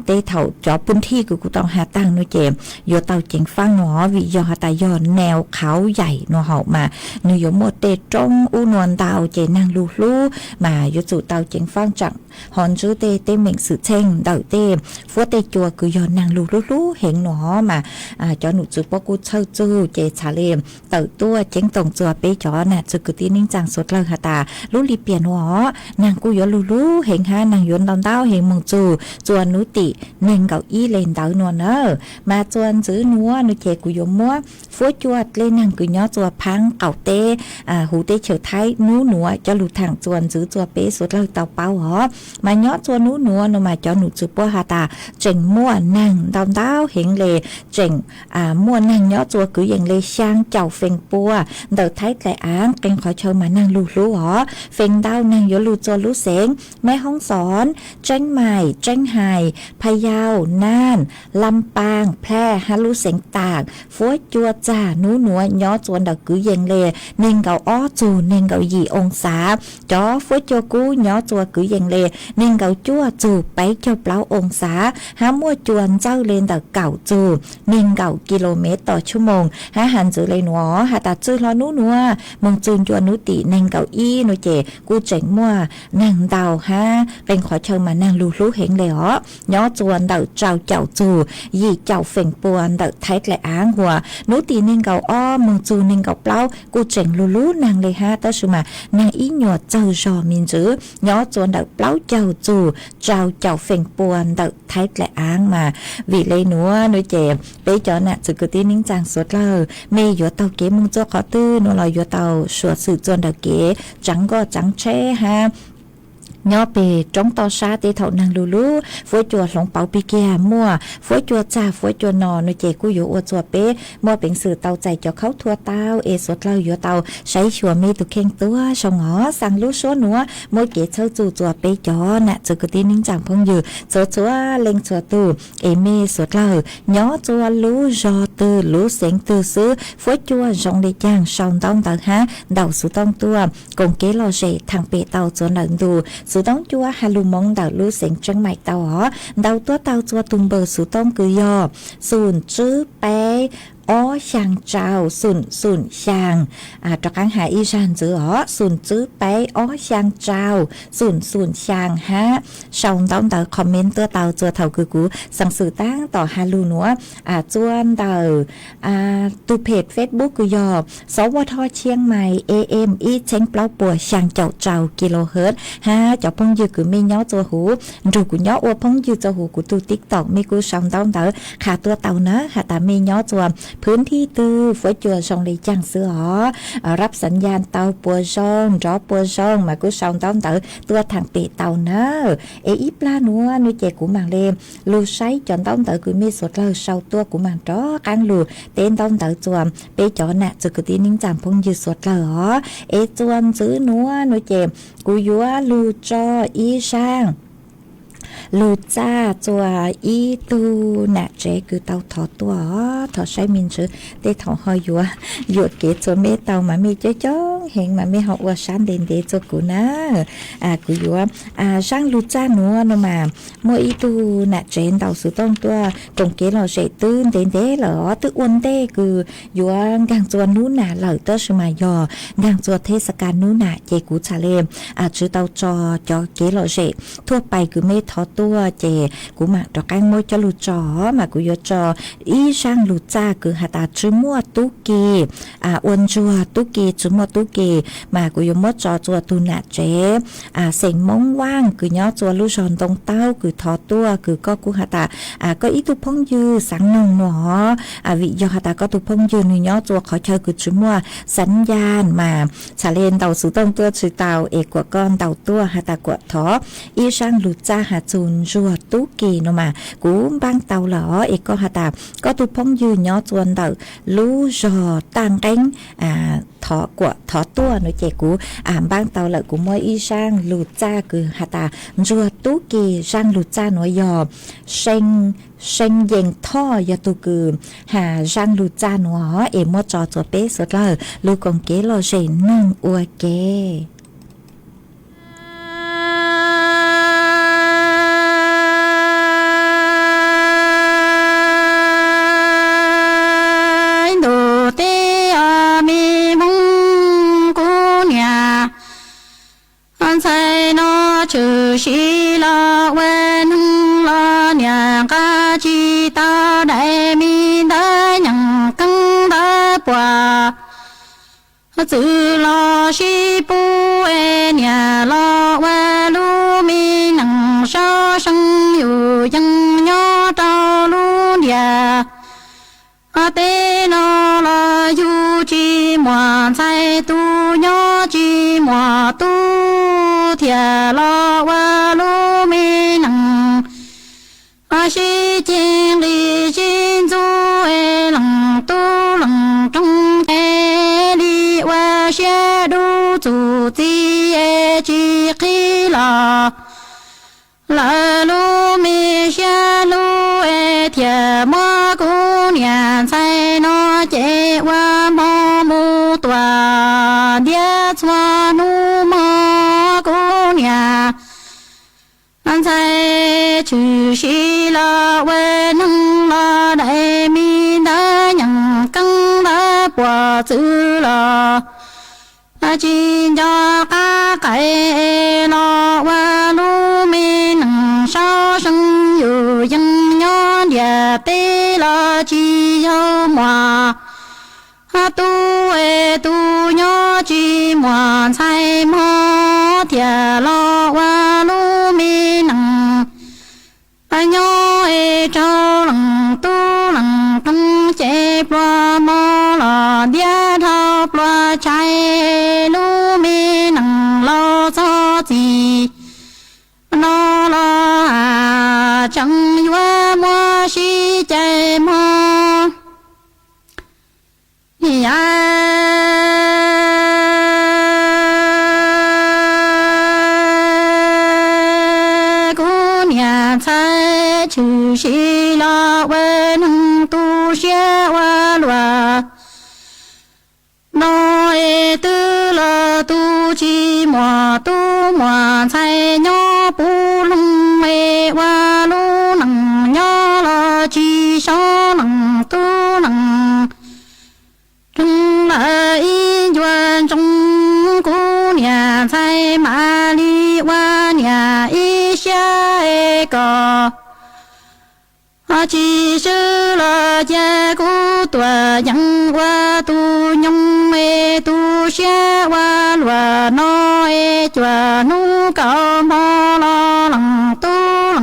tej thaum cov pwv thij kws kuv tau has taag no ces yuav tau ceev faaj no vim yog has tas yog nais khauv yaim no hauv mas nwg yuav muaj tej roob ub nua ntau ces naag lug hlub mas yuav tsum tau ceev faaj tsaam ho ntsib tej teeb meem xwm txheej ntawm tej fuab tej cua kws yog naag lug hlub hlub heev no mas cov num tswv puab kuj txhawj txug ces txhad le tawm tuaj ceeb toom rua peb cov nam txwv kwv tij neej tsaa suav dlawg has tas lub lim piam no naag kuj yuav lug hlub heev hab naag yuav ntau ntau heev moog txug rua nub tim neeg nkaum ib le ntawd no na. Mas rua ntxiv nuav no ces kuv yuav muab fuab cua dlej naag kws nyob rua phaab qaum teb huv teb chaws Thaib nub nuav coj lug thaam rua ntxiv rua peb suav dlawg tau paub os. Mas nyob rua nub nuav no mas cov num tswv puab has tas tseem muaj naag ntau ntau heev le, tseem muaj naag nyob rua kwv yees le xyaa caum feem pua ntawm Thaib dlaim aav qee qhov chaw mas naag lug hlub os. Feem ntau naag yuav lug rua lub xeev Meb Hoob Xoov, Tseeb Maim, Tseeb Hais, Pha Yau, Naaj, Lam Paaj, Plaj hab lub xeev Taam. Fuab cua txag nub nuav nyob rua ntawm kwv yees le neeg nkaum ob txug neeg nkaum yim oo xav. Cov fuab cua kub nyob rua kwv yees le neeg nkaum cuaj txug peb caug plaub oo xav, hab muaj cua ntxawj le ntawm kaum txug neeg nkaum kis lus mev tom tshua moos. Hab has ntxiv le nuav has tas txwj hlo nub nuav moog txug ncua nub tim neeg nkaum ib no ces kuj tseem muaj naag ntau hab qee qhov chaw mas naag lug hlub heev le os. Nyob rua ntawm rau caum txug yim caum feem pua ntawm Thaib dlaim aav huv nub tim neeg nkaum ob moog txug neeg nkaum plaub kuj tseem lug hlub naag le hab tab sis mas naag ib nyuas txawg zog me ntsis nyob rua ntawm plaub caug txug rau caum feem pua ntawm Thaib dlaim aav mas. Vim le nuav no ces peb cov nam txwv kwv tij neej tsaa suav dlawg mej yuav taug kev moog rua qhov twg no los yuav tau suav xwm rua ntawm kev tsaav nkoj tsaav tsheb hab nyob peg roob toj sab tej thaum naag lug hlub fuab cua hloov pauv pig kiag muaj fuab cua txag fuab cua no no ces kuj yuav ua rua peb muaj peev xwm tau txais cov khaub thua tau es suav dlawg yuav tau saib xyuas mej tus kheej tuab zoo os. Xaa lub suab nuav muaj kev txhawb txug rua peb cov nam txwv kwv tij neej tsaa phooj ywg txhua txhua leej txhua tug es mej suav dlawg nyob rua lub zog twg lub xeev twg xwb fuab cua zoo le caag sau ntaub ntawv hab ntaus xuv tooj tuaj koom kev lom zem thaam pem tau rua ntawm ntu xuv tooj cua has lug moov ntawm lub xeev Tseeb Maim tau os. Ntaus tuab tau rua tug npawb xuv tooj kws yog xum tswb peb ob xyaa rau xoom xoom xyaa. Rov qaab has ib zag ntxiv os, xoom tswb peb ob xyaa rau xoom xoom xyaa hab. Sau ntaub ntawv comment tuaj tau txug thaum kws kuv xeev xwm taab tom has lug nuav, txua ntawm tug phem Facebook kws yog Xov Vaj Thoj Tshiab Mais A M ib txheeb plaub puas xyaa caum rau kilohertz hab. Cov phooj ywg kws mej nyob txua huv nrug kuv nyob ua phooj ywg txua huv kuv tug TikTok, mej kuj sau ntaub ntawv qha tuaj tau na has tas mej nyob txua phwb thib twg, fuab cua zoo le caag xwb os, rab xav yas tau puas zoo, nrov puas zoo mas kuj sau ntaub ntawv tuaj thaam pem tau na. Es ib plag nuav nuav ces kuv maam le lug saib cov ntaub ntawv kws mej suav dlawg sau tuaj, kuv maam rov qaab lug teb ntaub ntawv txua peb cov nam txiv kwv tij neej tsaa phooj ywg suav dlawg os. Es txua ntxiv nuav nuav ces kuv yuav lug tso ib zaaj lug txaj txua ib tug nam tsev kws tau thov tuaj os. Thov saib me ntsis, tej thaum ho yuav yuam kev txua mej tau mas mej coob coob heev mas mej ho ua sab ntev ntev txua kuv na. Kuv yuav zaaj lug txaj nuav no mas muaj ib tug nam tsev ntaus xuv tooj tuaj koom kev lom zem twb ntev ntev lawm os, twb ua ntej kws yuav nkaag txua nub nam lawm, tab sis mas yog nkaag txua theb xa kas nub nam ces kuv txhad le tsi tau tso cov kev lom zem thuaj pais kws mej thov tuaj ces kuv maam rov qaab muab coj lug tso, mas kuv yuav tso ib zaaj lug txaj kws has tas tsi muaj tub ki ua ntsuag, tub ki tsi muaj tub ki, mas kuv yuav muab tso txua tug nam tsev xeem Moob Vaaj kws nyob txua lub zog Ntoo Taub kws thov tuaj kws koj kuj has tas koj ib tug phooj ywg xaav noog no, vim yog has tas koj tug phooj ywg nwg nyob txua qhov chaw kws tsi muaj xav yas mas txhad le ntaus xuv tooj tuaj tsi tau, es kuas koj ntaus tuaj has tas kuas thov ib zaaj lug txaj has txug ntsuag tub ki no mas kuv npaab tau lawm os. Es koj has tas koj tug phooj ywg nyob txua ntawm lub zog Taj Nqeeb, kuas thov tuaj no ces kuv npaab tau lawm, kuv muab ib zaaj lug txaj kws has tas ntsuag tub ki. Zaaj lug txaj nuav yog See Yees Thoj yog tug kws has zaaj lug txaj nuav, es muab tso txua peb suav dlawg lug koom kev lom zem noog ua ke. Ntuj teb os, me Hmoob kuv niam ntxhais no tshwm sim los ua neeg los niam nqa tsis tau daim me ntawv nyeem keeb ntawv puas txwv los sib pub es niam los ua lub me neej sau see yus yeej nyob rau lub ntiaj teb no los yug tsis muaj ntxhais, tub nyob tsis muaj tub, thiaj los ua lub me neej sib ceg nqi sib ntxub, leej tub leej roog ces li ua siab dub txuj txi es tsis qhib los lawm lub me siab hlub es thiaj muab kuv niam ntxhais no ces ua hmo mus tuaj ntiab txhua hnub hmo. Kuv niam ntxhais tshwm sim los ua neeg los daim me ntawv nyeem keeb ntawv puas txwv los tsis nco qab qais los ua lub me neej sau see yus yeej nyob ntiaj teb los tsis yog muaj tub es tub nyob tsis muaj ntxhais hmo, thiaj los ua lub me neej nyob es raug leej tub leej roog ces pluas hmo los ntiab dhau pluas tshais, lub me neej laus txog txij no los tseem yuav muab sib cais hmo. Kuv niam ntxhais tshwm sim los ua neeg tu siab ua luaj no es twb los tu tsis muaj tub muaj ntxhais nyob puv loog es ua lub neej nyob los tsis so leej tub leej siab es kom tsis swb los cia kuv tuam yees ua tus nyoog es tu siab ua luam no es cuaj hnub kaum hmo los lees tub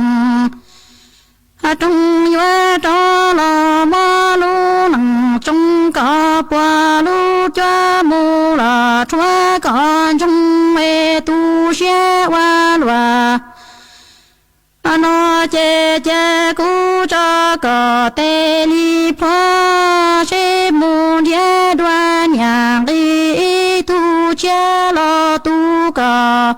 lees roog yuav rov los muab lub neej tsoo kom puag lub cuab mus los rhuav kom ntsoog es tu siab ua luam no ces cia kuv tso kom tes li plhuav seb mus nrhiav dua niam nqi ib tug tshiab los tu kom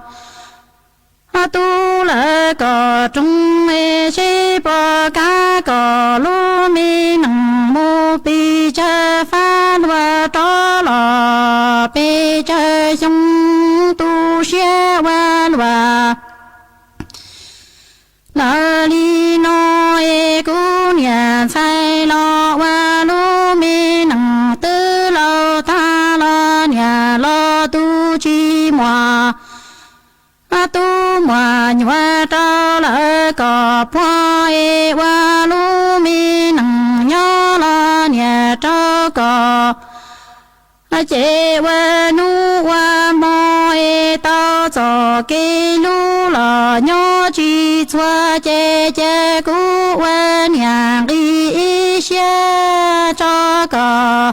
tub lawm kom roog es seb puas kam kom lub me neej mus pes tsawg fab luag rov los pes tsawg xyoo tu siab ua luam lawm li no es kuv niam ntxhais los ua lub me neej twb laus tag los niam los tu tsis muaj tub muaj nyuam rau lawv kom puag es ua lub me neej nyob los niam rau kom ces ua hnub ua hmo es tau txoj kev hlub los nyob tsis txhua ces cia kuv ua niam nqi ib siab tso kom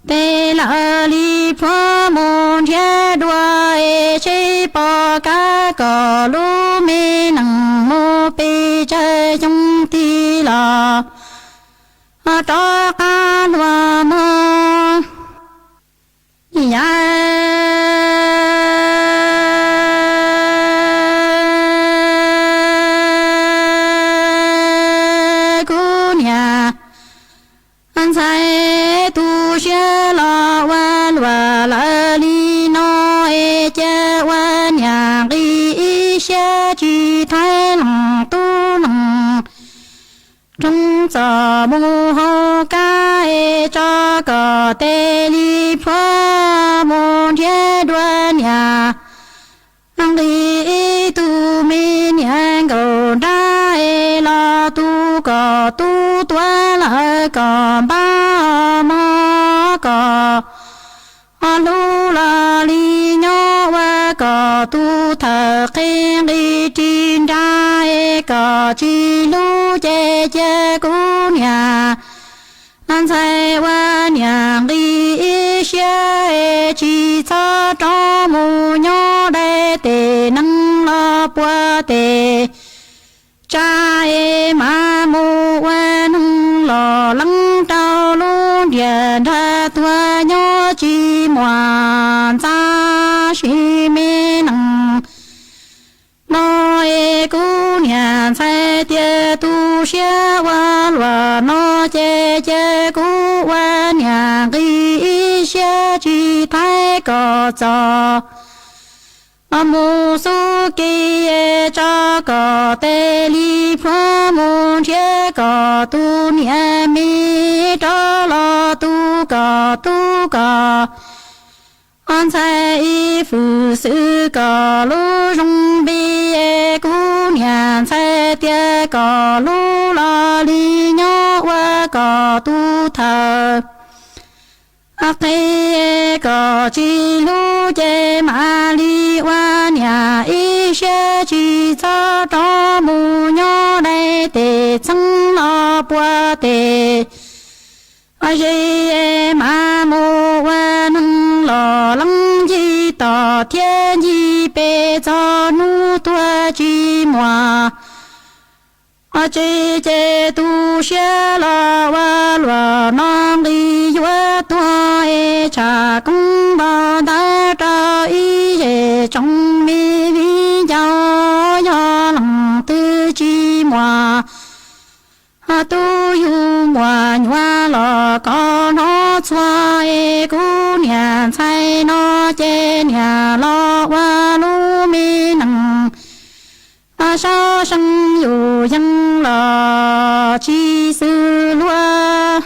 tes lawm li plhuav mus nrhiav dua es seb puas kam kom lub me neej mus pes tsawg xyoo tig los rov qab luag mog. Yam kuv niam ntxhais tu siab los ua luam lawm li no es cia ua niam nqi ib siab tsis thaiv leej tub leej roog txoj mus hauv kab es tso kom tes li plhuav mus nrhiav dua niam nqi ib tug me niam nkaum nrab es los tu kom tub tuav lawm kom npab mog kom hlub los li nyob ua kom tus thawj qhe nqi ris nra es kom tsis hlub ces cia kuv niam ntxhais ua niam nqi ib siab es tsis txhob rov mus nyob dai tes neeg los puag tes tsa es mam mus ua neeg los leej rau lub ntiaj nrag tuag nyob tsis muaj ntxa sis me neej no es kuv niam ntxhais tias tu siab ua luam no ces cia kuv ua niam nqi ib siab tsis thaiv kom txoj mus xub ke tso kom tes li plhuav mus nrhiav kom tus niam me rov los tu kom tub kom ntxhais ib fwm xwm kom lub zoo npe es kuv niam ntxhais tias kom hlub los li nyob ua kom tus thawj qhe kom tsis hlub ces mam li ua niam ib siab tsis txhob rov mus nyob dai tes txheeb los puag tes ze es mam mus ua neeg los leej ncig tom thiab ncig pem txog hnub tuag tsis muaj tsev ces tu siab los ua luam no nqi yuav tuag es tshaj koob npog ntawv rau ib zej tsoom me viv ncaus yog leej twg tsis muaj tub yug muaj nyuam los koj hnov txhua es kuv niam ntxhais no ces niam los ua lub me neej sab seej yus yeej los tsis xwm luag.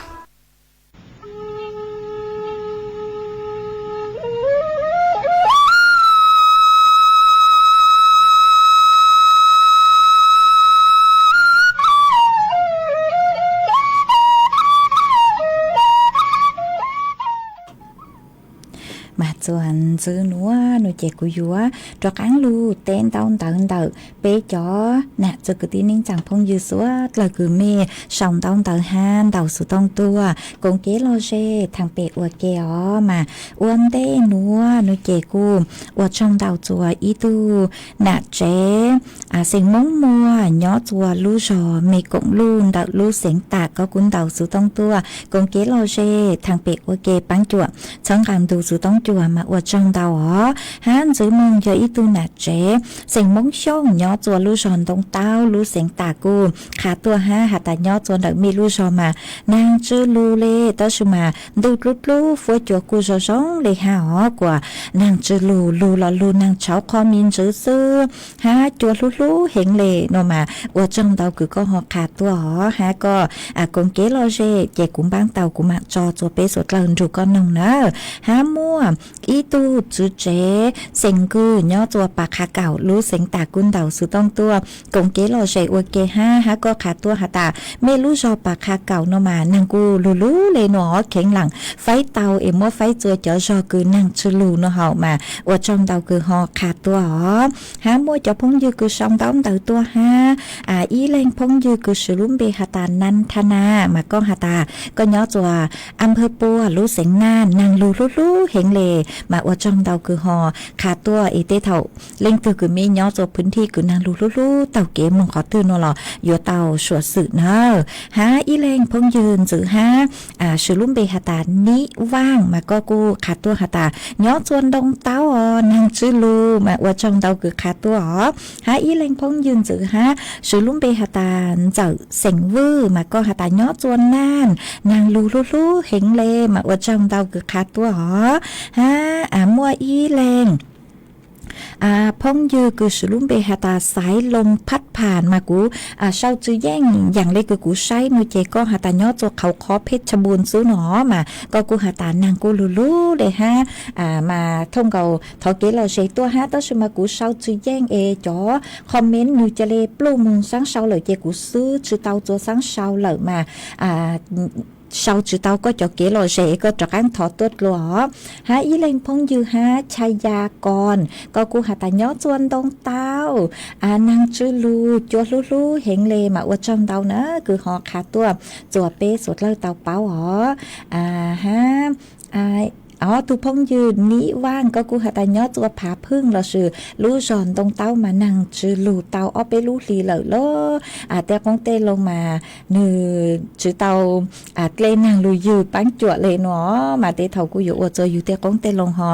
Txuas ntxwv nuav nua ces kuv yuav rov qaab lug teb ntaub ntawv ntawm peb cov nam txiv kwv tij neej tsaa phooj ywg suav dlawg kws mej sau ntaub ntawv hab ntaus xuv tooj tuaj koom kev lom zem thaam pem ua ke os. Mas ua ntej nuav nua ces kuj ua tsaug ntau txuas ib tug nam tsev xeem Moob Muag nyob txuas lub zog Mes Koom Luj ntawm lub xeev Tam, koj kuj ntaus xuv tooj tuaj koom kev lom zem thaam pem ua ke paab cuam txhawb nqaa ntu xuv tooj cuam mas ua tsaug ntau os. Hab ntxwv moog yog ib tug nam tsev xeem Moob Xyooj nyob txuas lub zog Ntoo Taub lub xeev Tam kuj qha tuaj hab has tas nyob txuas ntawm mej lub zog mas naag tsw lug le, tab sis mas ntuj dlub dlub fuab cua kuj zoo zoo le hab os, kuas naag tsw lug, lug los lug naag tshauv qhov me ntsis xwb hab cua hlub hlub heev le nua mas ua tsaug ntau kws koj ho qha tuaj os. Hab koj koom kev lom zem ces kuv npaab tau kuv maam tso txuas peb suav dlawg nrug koj noog na. Hab muaj ib tug txiv tsev xeem Nkws nyob txuas Pas Qha Kaum lub xeev Tam kuj ntaus xuv tooj tuaj koom kev lom zem ua ke hab, hab koj qha tuaj has tas mej lub zog Pas Qha Kaum nua mas naag kuj lug lug le nua, kheev laam faib tau es muab faib txua cov zog kws naag tsw lug nua hauv mas ua tsaug ntau kws ho qha tuaj os. Hab muaj cov phooj ywg kws sau ntaub ntawv tuaj hab, ib leeg phooj ywg kws swv lub npe has tas Nan Tha Na, mas koj has tas koj nyob txuas Am Phawj Puag lub xeev Naj, naag lug hlub hlub heev le, mas ua tsaug ntau kws ho qha tuaj es tej thaum leej twg kws mej nyob txuas phooj ywg kws naag lug hlub hlub taug kev moog qhov twg nua los yuav tau suam xwm na. Hab ib leeg phooj ywg ntxwv hab swv lub npe has tas Nib Vaaj, mas koj kuj qha tuaj has tas nyob txuas Ntoo Taub os, naag tsw lug, mas ua tsaug ntau kws qha tuaj os. Hab ib leeg phooj ywg ntxwv hab swv lub npe has tas Ntxawm xeem Vwj, mas koj has tas nyob txuas Naj, naag lug hlub hlub heev le, mas ua tsaug ntau kws qha tuaj os. Hab muaj ib leeg phooj ywg kws swv lub npe has tas Xaiv Loo Phaj Pham, mas kuv sau tsw yeej yaam le kws kuv saib nua ces koj has tas nyob txuas Qhauv Qhov Phej Cha Npun xwb nua, mas koj kuj has tas naag kuj lug lug le hab, mas thooj nkaus thov kev lom zem tuaj hab, tab sis mas kuv sau tsw yeej es cov comment nwg ca le pluj moog saab sau lawm ces kuv xwb tsi tau txuas saab sau lawm mas sau tsi tau koj cov kev lom zem, koj rov qaab thov tuaj dlua os. Hab ib leeg phooj ywg hab Cha Ya Koos, koj kuj has tas nyob txuas Ntoo Taub, naag tsw lug, cua hlub hlub heev le, mas ua tsaug ntau na kws ho qha tuaj txuas peb suav dlawg tau paub os. Hab ob tug phooj ywg Nib Vaaj, koj kuj has tas nyob txuas Phav Phwj lossis lub zog Ntoo Taub mas naag tsw lug tau ob peb lub hli lawm lauj. Tej qoob tej loo mas nwg tsi tau dle naag lug ywg paab cuam le nua, mas tej thaum kuj yuav ua txuas yug tej qoob tej loo ho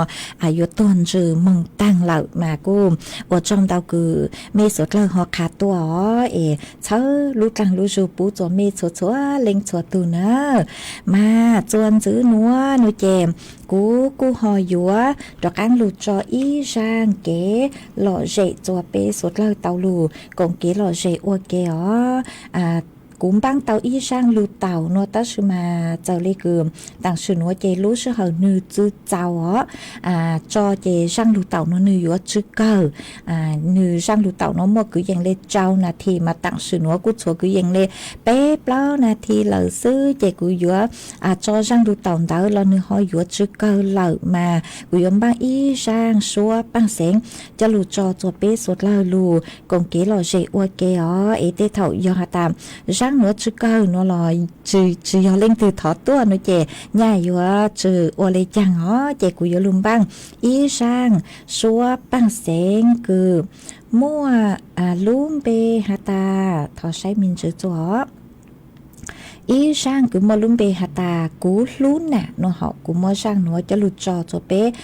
yuav tuag ntsws moog taag lawm, mas kuj ua tsaug ntau kws mej suav dlawg ho qha tuaj os, es txhawb lub dlaag lub zug pub txuas mej txhua txhua leej txhua tug na. Mas txuas ntxwv nuav nua ces kuv kuj ho yuav rov qaab lug tso ib zaaj kev lom zem txuas peb suav dlawg tau lug koom kev lom zem ua ke os. Kuv npaab tau ib zaaj lug taum nua tab sis mas txawm le kws taam sim nuav ces lub sij hawm nwg tsi txaus os. Tso ces zaaj lug taum nuav nwg yuav tsw kawg. Nwg zaaj lug taum nuav muaj kwv yees le rau nas this mas taam sim nuav kuj txhua kwv yees le peb plaub nas this lawm xwb ces kuv yuav tso zaaj lug taum ntawd los nwg ho yuav tsw kawg lawm mas kuv yuav npaaj ib zaaj suab paaj xeev coj lug tso txuas peb suav dlawg lug koom kev lom zem ua ke os. Es tej thaum yog has tas zaaj nuav tsw kawg nua los tsi yog leej twg thov tuaj nua ces nyaj yuav tsw ua le caag os, ces kuv yuav lug npaaj ib zaaj suab paaj xeev kws muaj lub npe has tas, thov saib me ntsis txuas os. Ib zaaj kws muaj lub npe has tas Kuv Hlub Nam nua hov, kuv muab zaaj nuav coj lug tso txuas peb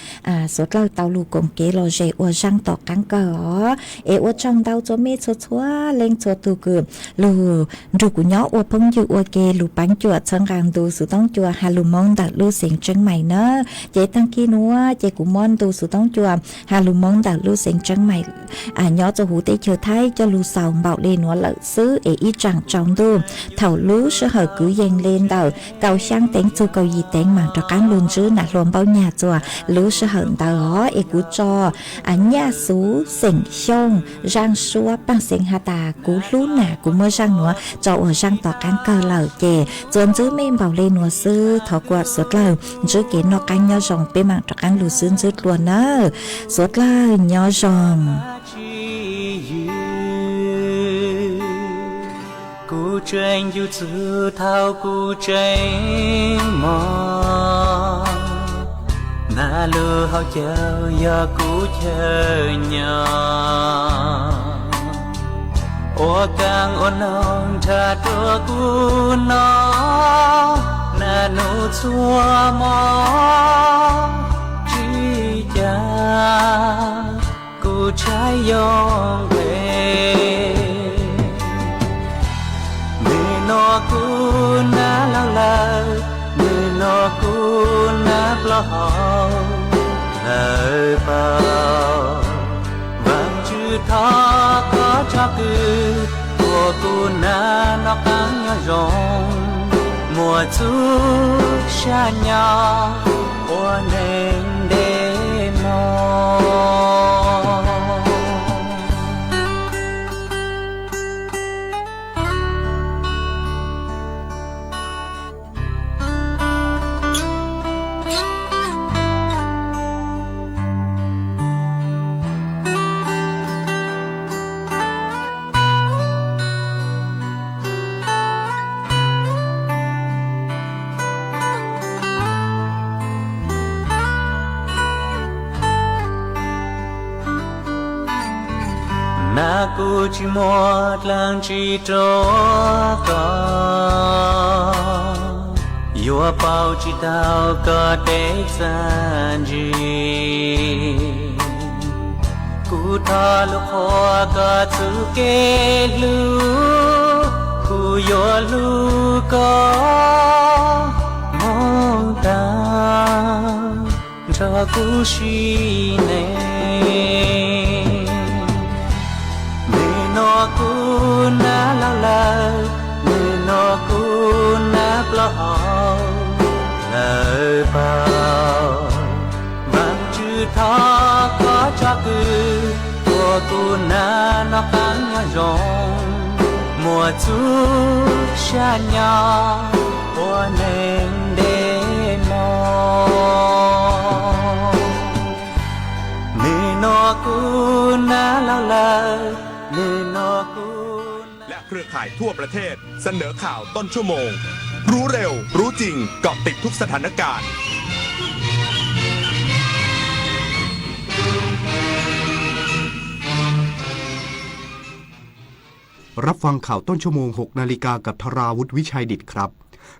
suav dlawg tau lug koom kev lom zem ua zaaj tom qaab kawg os. Es ua tsaug ntau txuas mej txhua txhua leej txhua tug kws lug nrug kuv nyob ua phooj ywg ua ke lug paab cuam txhawb nqaa ntu xuv toob cua has lug Moob ntawm lub xeev Tseeb Mais na. Ces taag kig nuav ces kuv muab ntu xuv toob cua has lug Moob ntawm lub xeev Tseeb Mais nyob txuas huv teb chaws Thaib coj lug xaus npaum le nuav lawm xwb. Es ib tsaam tsaus ntuj thaum lub sij hawm kwv yees le ntawm kaum xyaab teev txug kaum yim teev maam rov qaab lug ntsib nam hluas Npauj Nyag txuas lub sij hawm ntawd os. Es kuv tso Nyaj Xuv xeem Xyooj, Zaaj Suab Paaj Xeev has tas kuv hlub nam kuv muab zaaj nuav tso ua zaaj tom qaab kawg lawm. Ces txuas ntsib mej npaum le nuav xwb, thov kuas suav dlawg ntsib kev noj qaab nyob zoo, peb maam rov qaab lug xwb ntsib dlua nawb. Suav dlawg nyob zoo. Kuv tseem yug txug thaum kuv tseem mos, nam lug haus cawv yog kuv chaw nyob. Ua kaaj ua noog nrhav rua kuv noj, nam nub txhua mos tsi ca kuv tshaib yoo nqe. Nwg nua kuv nab laug lawm, nwg nua kuv nab plaub hau lawm paub. Vaajtswv thov koj tso kws ua kuv nab noj qaab nyob zoo, muaj txuj sab nyob ua neeg nte mos. Nab kuv tsi muaj dlaab tsi rua koj, yuav paub tsi tau koj dleb txaaj ntsig. Kuv thov lug qhuas koj txuj kev hlub, kuv yuav hlub koj moog taag nrho kuv sim neej. Nwg nua kuv nab laug lawm, nwg nua kuv nab plaub hau lawm paub. Vaajtswv thov koj tso kws ua kuv nab noj qaab nyob zoo, muaj txuj sab nyob ua neeg nte mos. Nwg nua kuv nab laug lawm, nwg nua kuv และเครือข่ายทั่วประเทศ เสนอข่าวต้นชั่วโมง รู้เร็ว รู้จริง เกาะติดทุกสถานการณ์ รับฟังข่าวต้นชั่วโมง หกนาฬิกา กับธราวุฒิ วิชัยดิษฐครับ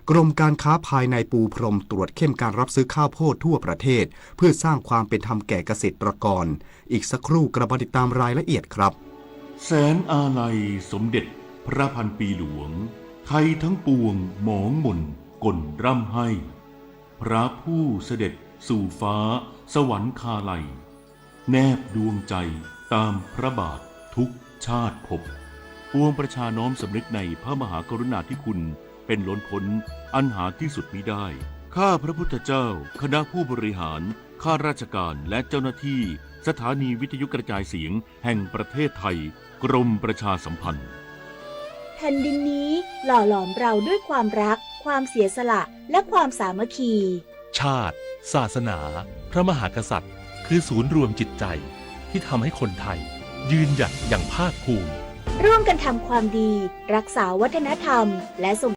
กรมการค้าภายในปูพรมตรวจเข้มการรับซื้อข้าวโพดทั่วประเทศ เพื่อสร้างความเป็นธรรมแก่เกษตรกร อีกสักครู่กลับมาติดตามรายละเอียดครับ แสนอาลัยสมเด็จพระพันปีหลวง ไทยทั้งปวงหมองหม่นก่นร่ำไห้ พระผู้เสด็จสู่ฟ้าสวรรคาลัย แนบดวงใจตามพระบาททุกชาติภพ ปวงประชาน้อมสำนึกในพระมหากรุณาธิคุณเป็นล้นพ้นอันหาที่สุดมิได้ ข้าพระพุทธเจ้า คณะผู้บริหาร ข้าราชการ และเจ้าหน้าที่ สถานีวิทยุกระจายเสียงแห่งประเทศไทย กรมประชาสัมพันธ์ แผ่นดินนี้หล่อหลอมเราด้วยความรัก ความเสียสละ และความสามัคคี ชาติ ศาสนา พระมหากษัตริย์ คือศูนย์รวมจิตใจ ที่ทำให้คนไทย ยืนหยัดอย่างภาคภูมิ ร่วมกันทำความดี รักษาวัฒนธรรม และส่ง